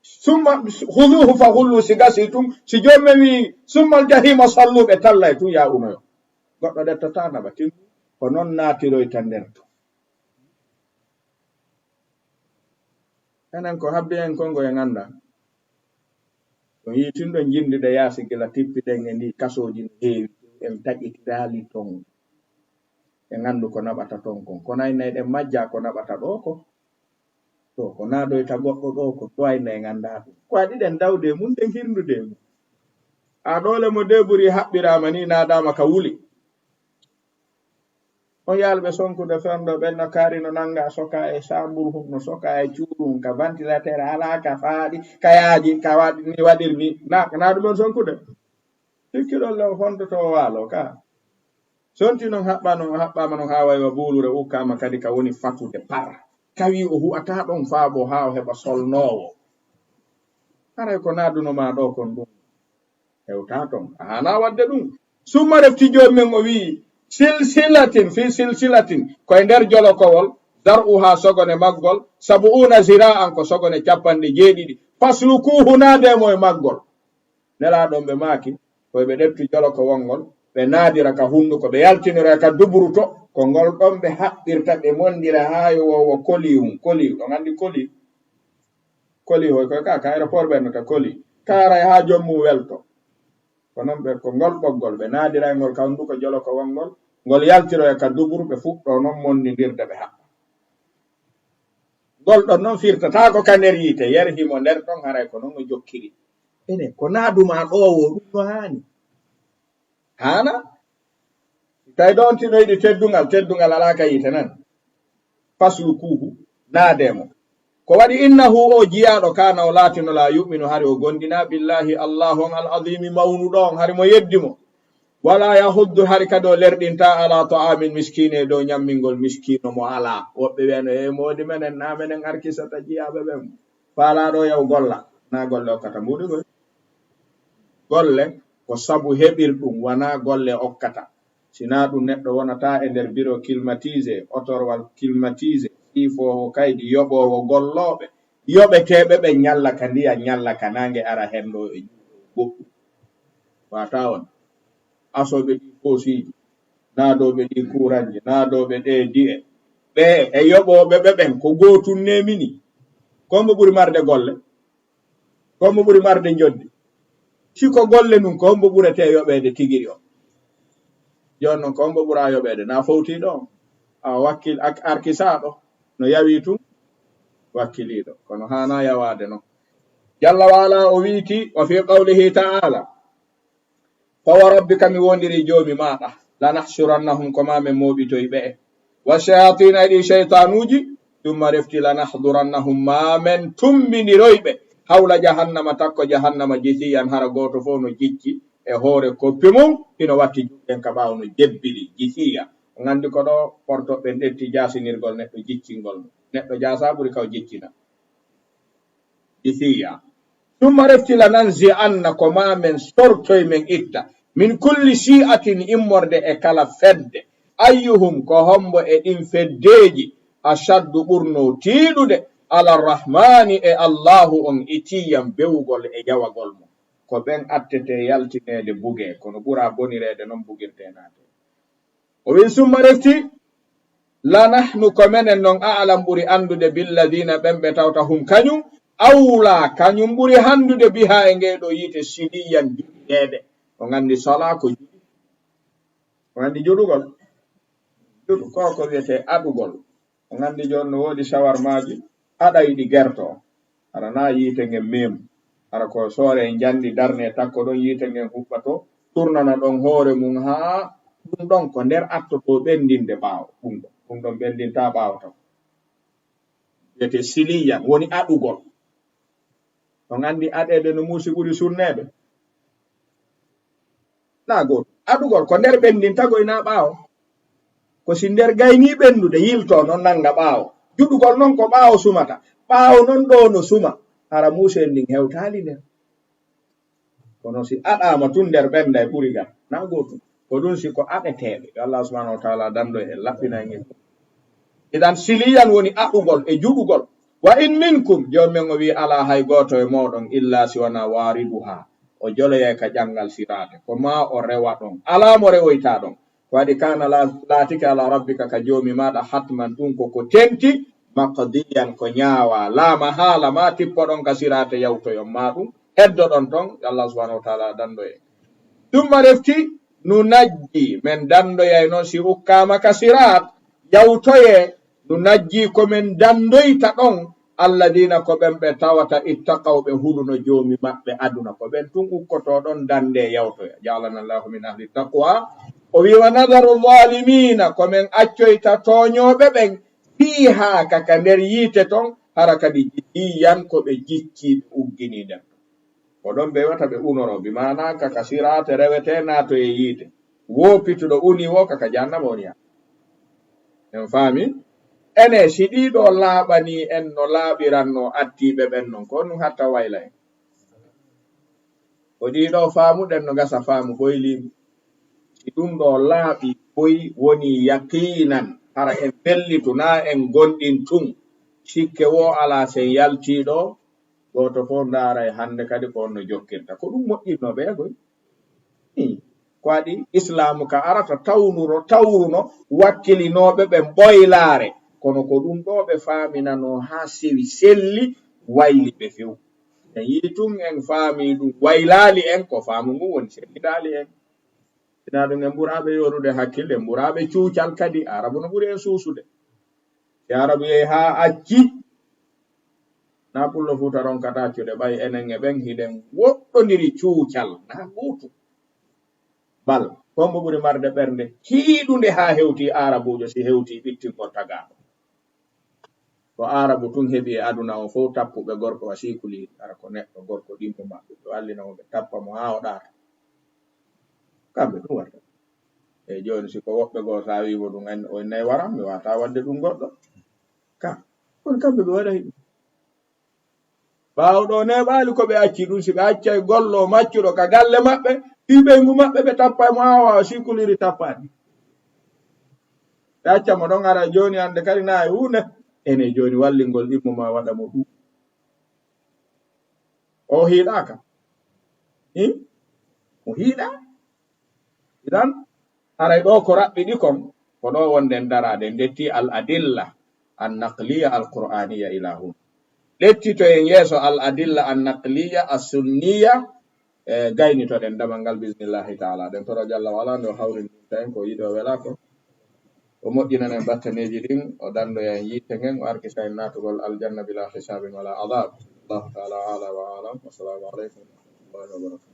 Summa, khuduhu fa ghullu, si gasi tun, si joomi wi, summa aljahima sallu, ɓe tallay tun ya unoyo. Goɗɗo ɗettata naɓa tin, ko non naatiroyta nder to. Enen ko habbi en kongo en annda. On yii tin ɗon jindi ɗe yaasi gila tippi ɗen e ndi kasooji no heewi, en taƴitiraali ton. En anndu ko naɓata ton kon. Kono aynay ɗen majja ko naɓata ɗo ko. To ko naadoyta goɗɗo ɗo ko ɗo aynay en annda ɗum. Ko waɗi ɗen dawde e mum, ɗen hirndude e mum. A ɗole mo deburi haɓɓiraama ni naadaama ka wuli. On yaalɓe sonkude fewndo ɓen no kaari no nannga soka e saambur hum, no soka e cuuɗum, ka ventilateur alaa, ka faaɗi, ka yaaji, ka waɗi ni waɗir ni. Na, na ɗum on sonkude? Sikkiɗon le o fontoto o waalo ka. Sonti non haɓɓa non, haɓɓaama non haa waywa buulure ukkaama kadi ka woni fatude par. Tawi o hu'ataa ɗon faabo haa o heɓa solnoowo. Haray ko naaduno ma ɗo kon ɗum. Hewta ton. A haana wadde ɗum. Summa refti joomi men o wi'i, silsilatin, fi silsilatin, ko e nder jolokowol, dar'uha sogone maggol, sabu'una zira'an, ko sogone capanɗe jeeɗiɗi, Faslukuhu, naadee mo e maggol. Nelaaɗo on ɓe maaki, ko ɓe ɗettu jolokowal ngol, ɓe naadira ka hunduko, ɓe yaltinira ka duburu to, ko ngol ɗon ɓe haɓɓirta, ɓe mondira haa yowoowo koli hun, koli, on anndi koli? Koli hoy koy ka, ka aéroport ɓe nota koli. Kaaray haa joom mum welto. Ko non ɓe, ko ngol ɓoggol ɓe naadira e ngol ka hunduko jolokowal ngol, ngol yaltiroya ka duburu, ɓe fuɗɗo non mondindirde ɓe haɓɓa. Ngol ɗon non firtataako ka nder yiite, yerhi mo nder ɗon, haray ko non o jokkiri. Ene, ko naadu ma ɗo wo, ɗum no haani. Haana? Tawi ɗon tino yiɗi teddungal, teddungal alaa ka yiite nan. Faslukuhu, naadee mo. Ko waɗi innahu o jiyaaɗo kaana o laatino la yu'minu hari o gondina billahi Allahu on al azimi mawnuɗo on hari mo yeddi mo. Wala yahuddu hari kadi o lerɗinta ala ta'amin miskine dow ñammingol miskino mo alaa. Woɓɓe wiyano e moodi menen na menen arkisata jiyaaɓe ɓen. Faalaaɗo yaw golla, na golle okkata mbuuɗi koy. Golle ko sabu heɓir ɗum, wanaa golle okkata. Si naa ɗum neɗɗo wonata e nder biro climatisé, otorwal climatisé, siifoowo kaydi, yoɓoowo gollooɓe, yoɓeteeɓe ɓe ñalla ka ndiyan, ñalla ka naange, ara henndo e goɗɗum. Wata on asooɓe ɗi poosiiji, naadooɓe ɗi kuuranji, naadooɓe ɗe di'e. Ɓe e yoɓooɓe ɓe ɓen ko gootum nemini. Ko hombo ɓuri marde golle? Ko hombo ɓuri marde njoddi? Si ko golle nun, ko hombo ɓurete yoɓeede tigiri on? Jooni non, ko hombo ɓura yoɓeede? Na fowtiiɗo on? A wakkil-, ak-, arkisaaɗo no yawii tun wakkiliiɗo. Kono haana yawaade non. Jalla wa ala o wiiti, wa fi qawlihi ta'ala, fa wa rabbika, mi wondiri joomi maaɗa, lanahshurannahum, ko ma men mooɓitoy ɓe, wa shayatina, e ɗi shaytanuuji, tumma refti lanahdurannahum, ma men tumbindiroy ɓe, hawla jahannama, takko jahannama, jithiyan, hara gooto fof no jicci e hoore koppi mum, hino watti juuɗen ka ɓaawo no jebbili, jithiya. On anndi ko ɗo porto ɓen ɗetti jaasinirgol neɗɗo jiccingol mo. Neɗɗo jaasa ɓuri kaw jiccina. Isiya. Summa refti lananzi'anna, ko ma men sortoy men itta, min kulli shi'atin, immorde e kala fedde, ayyuhum, ko hombo e ɗin feddeeji, ashaddu, ɓurno tiiɗude, ala rahmani, e Allahu on, itiyan, bewugol e yawagol mo. Ko ɓen attete yaltineede buge, kono ɓura bonireede non bugirte naate. O wi'i, summa refti, la nahnu, ko menen non, a'lam, ɓuri anndude, billadina, ɓen ɓe tawta, hum, kañum, awla, kañum ɓuri hanndude, biha, e ngee ɗoo yiite, siliyan, juɗireede. On anndi sala ko juɗi. On anndi juɗugol? Juɗu, ko ko wiyetee aɗugol. On anndi jooni no woodi shawarmaaji aɗayɗi gerto. Hara na yiite ngen meemu. Hara ko soore e njandi darne takko ɗon yiite ngen huɓɓato, turnana ɗon hoore mum haa ɗum ɗon ko nder attoto ɓendinde ɓaawo. Ɗum ɗon, ɗum ɗon ɓendinta ɓaawo taw. Wiyetee siliyan, woni aɗugol. On anndi aɗeede no muusi ɓuri sunneede? Na gootum. Aɗugol ko nder ɓendinta goy na ɓaawo. Ko si nder gayni ɓendude yilto non nanga ɓaawo. Juɗugol non ko ɓaawo sumata. Ɓaawo non ɗo no suma. Hara muusi en ndin hewtaali nder. Kono si aɗaama tun nder ɓenday ɓuri gal. Na gootum. Ko ɗum si ko aɗeteeɓe. Yo Allah subhanahu wa ta'ala dando en laɓɓina en. Idan siliyan woni aɗugol e juɗugol. Wa in minkum, jooni men o wi'i alaa hay gooto e mooɗon, illa si wonaa waariduha. O joloyay ka ƴanngal siraate. Ko maa o rewa ɗon. Alaa mo rewoytaa ɗon. Ko waɗi kana la-, laatike ala rabbika ka joomi maaɗa hatman ɗum ko ko tenti, maqdiyan ko ñaawa. Laama haala ma tippoɗon ka siraate yawtoyon ma ɗum. Heddoɗon ton, yo Allah subhanahu wa ta'ala dando en. Ɗum ma refti, nu najji, men dandoyay non si ukkaama ka siraat, yawtoye, nu najji ko men dandoyta ɗon, alladina ko ɓen ɓe tawata ittaqaw ɓe huluno joomi maɓɓe aduna, ko ɓen tun ukkoto ɗon dande yawtoya. Jaalana Allahu min ahli taqwa. O wi wa nadaru zalimina, ko men accoyta tooñooɓe ɓen, fiiha ka ka nder yiite ton, hara kadi jiyan ko ɓe jicciiɓe ugginii nder. Ko ɗon ɓe wata ɓe unoro, bi maana ka ka siraate rewete naato e yiite. Wo pituɗo uni wo ka ka jahannama woni ya. En faami? Ene, si ɗiɗo laaɓani en no laaɓiranno attiiɓe ɓen non, ko ɗum hatta wayla en. Ko ɗiɗo faamuɗen no gasa faamu ɓoyliimu. Si ɗum ɗo laaɓi ɓoy woni yaqiinan, hara en pellitu, na en gonɗin tun. Sikke wo alaa sen yaltiiɗo, Gooto fof ndaara e hannde kadi ko on no jokkirta. Ko ɗum moƴƴinnoo ɓe e koy. Ii, ko waɗi Islaamu ka arata tawnuro, tawruno wakkilinooɓe ɓen ɓoylaare. Kono ko ɗum ɗoo ɓe faaminanoo haa sewi selli, wayli ɓe few. En yii tun en faami ɗum, waylaali en, ko faamu ngun woni sellindaali en. Sinaa ɗum en ɓuraaɓe yoorude hakkille, en ɓuraaɓe cuucal kadi, Aarabu no ɓuri en suusude. Si Aarabu yehi haa acci, na pullo Fuuta ronkata accude, ɓay enen e ɓen hiɗen woɗɗondiri cuucal, na gootu. Bal, hombo ɓuri marde ɓernde hiiɗunde haa hewti Aarabuujo si hewti ɓittingol tagaaɗo? Ko Aarabu tun heɓi e aduna on fow tappuɓe gorko wa sikuli, hara ko neɗɗo gorko ɗimmo maɓɓe, ɓe wallina mo, ɓe tappa mo haa o ɗaata. Kamɓe ɗum waɗata. E jooni, si ko woɓɓe goo, so a wii mo ɗum, en, o innay waran, mi waata waɗde ɗum goɗɗo. Ka, kono kamɓe ɓe waɗay ɗum. Ɓaawo ɗo neeɓaali ko ɓe acci ɗum, si ɓe accay gollo maccuɗo ka galle maɓɓe, fii ɓeyngu maɓɓe, ɓe tappay mo haa o waawa sikuliri tappaani. Ɓe acca mo ɗon, ara jooni hannde kadi na e huunde. Ene jooni wallingol ɗimmo ma waɗa mo ɗum. O hiiɗaaka. Hi? O hiiɗaa. Idan, haray ɗo ko raɓɓiɗi kon, ko ɗo wonɗen daraade, ndetti al adilla an naqliya al qur'aniya ila hun. Ɗettitoyen yeeso al adilla an naqliya as sunniya, e gaynitoɗen damal ngal bismillahi taala. Ɗen toro Jalla wa Ala nde o hawrindinta en ko yiɗi o wela ko. O moƴƴinana en battaneeji ɗin, o dandoya en yitte ngen, o arkisa en naatugol aljanna bila hisabin wala adab. Allahu taala ala wa alam. Wassalamu aleykum wa rahmatullahi wa barakatuh.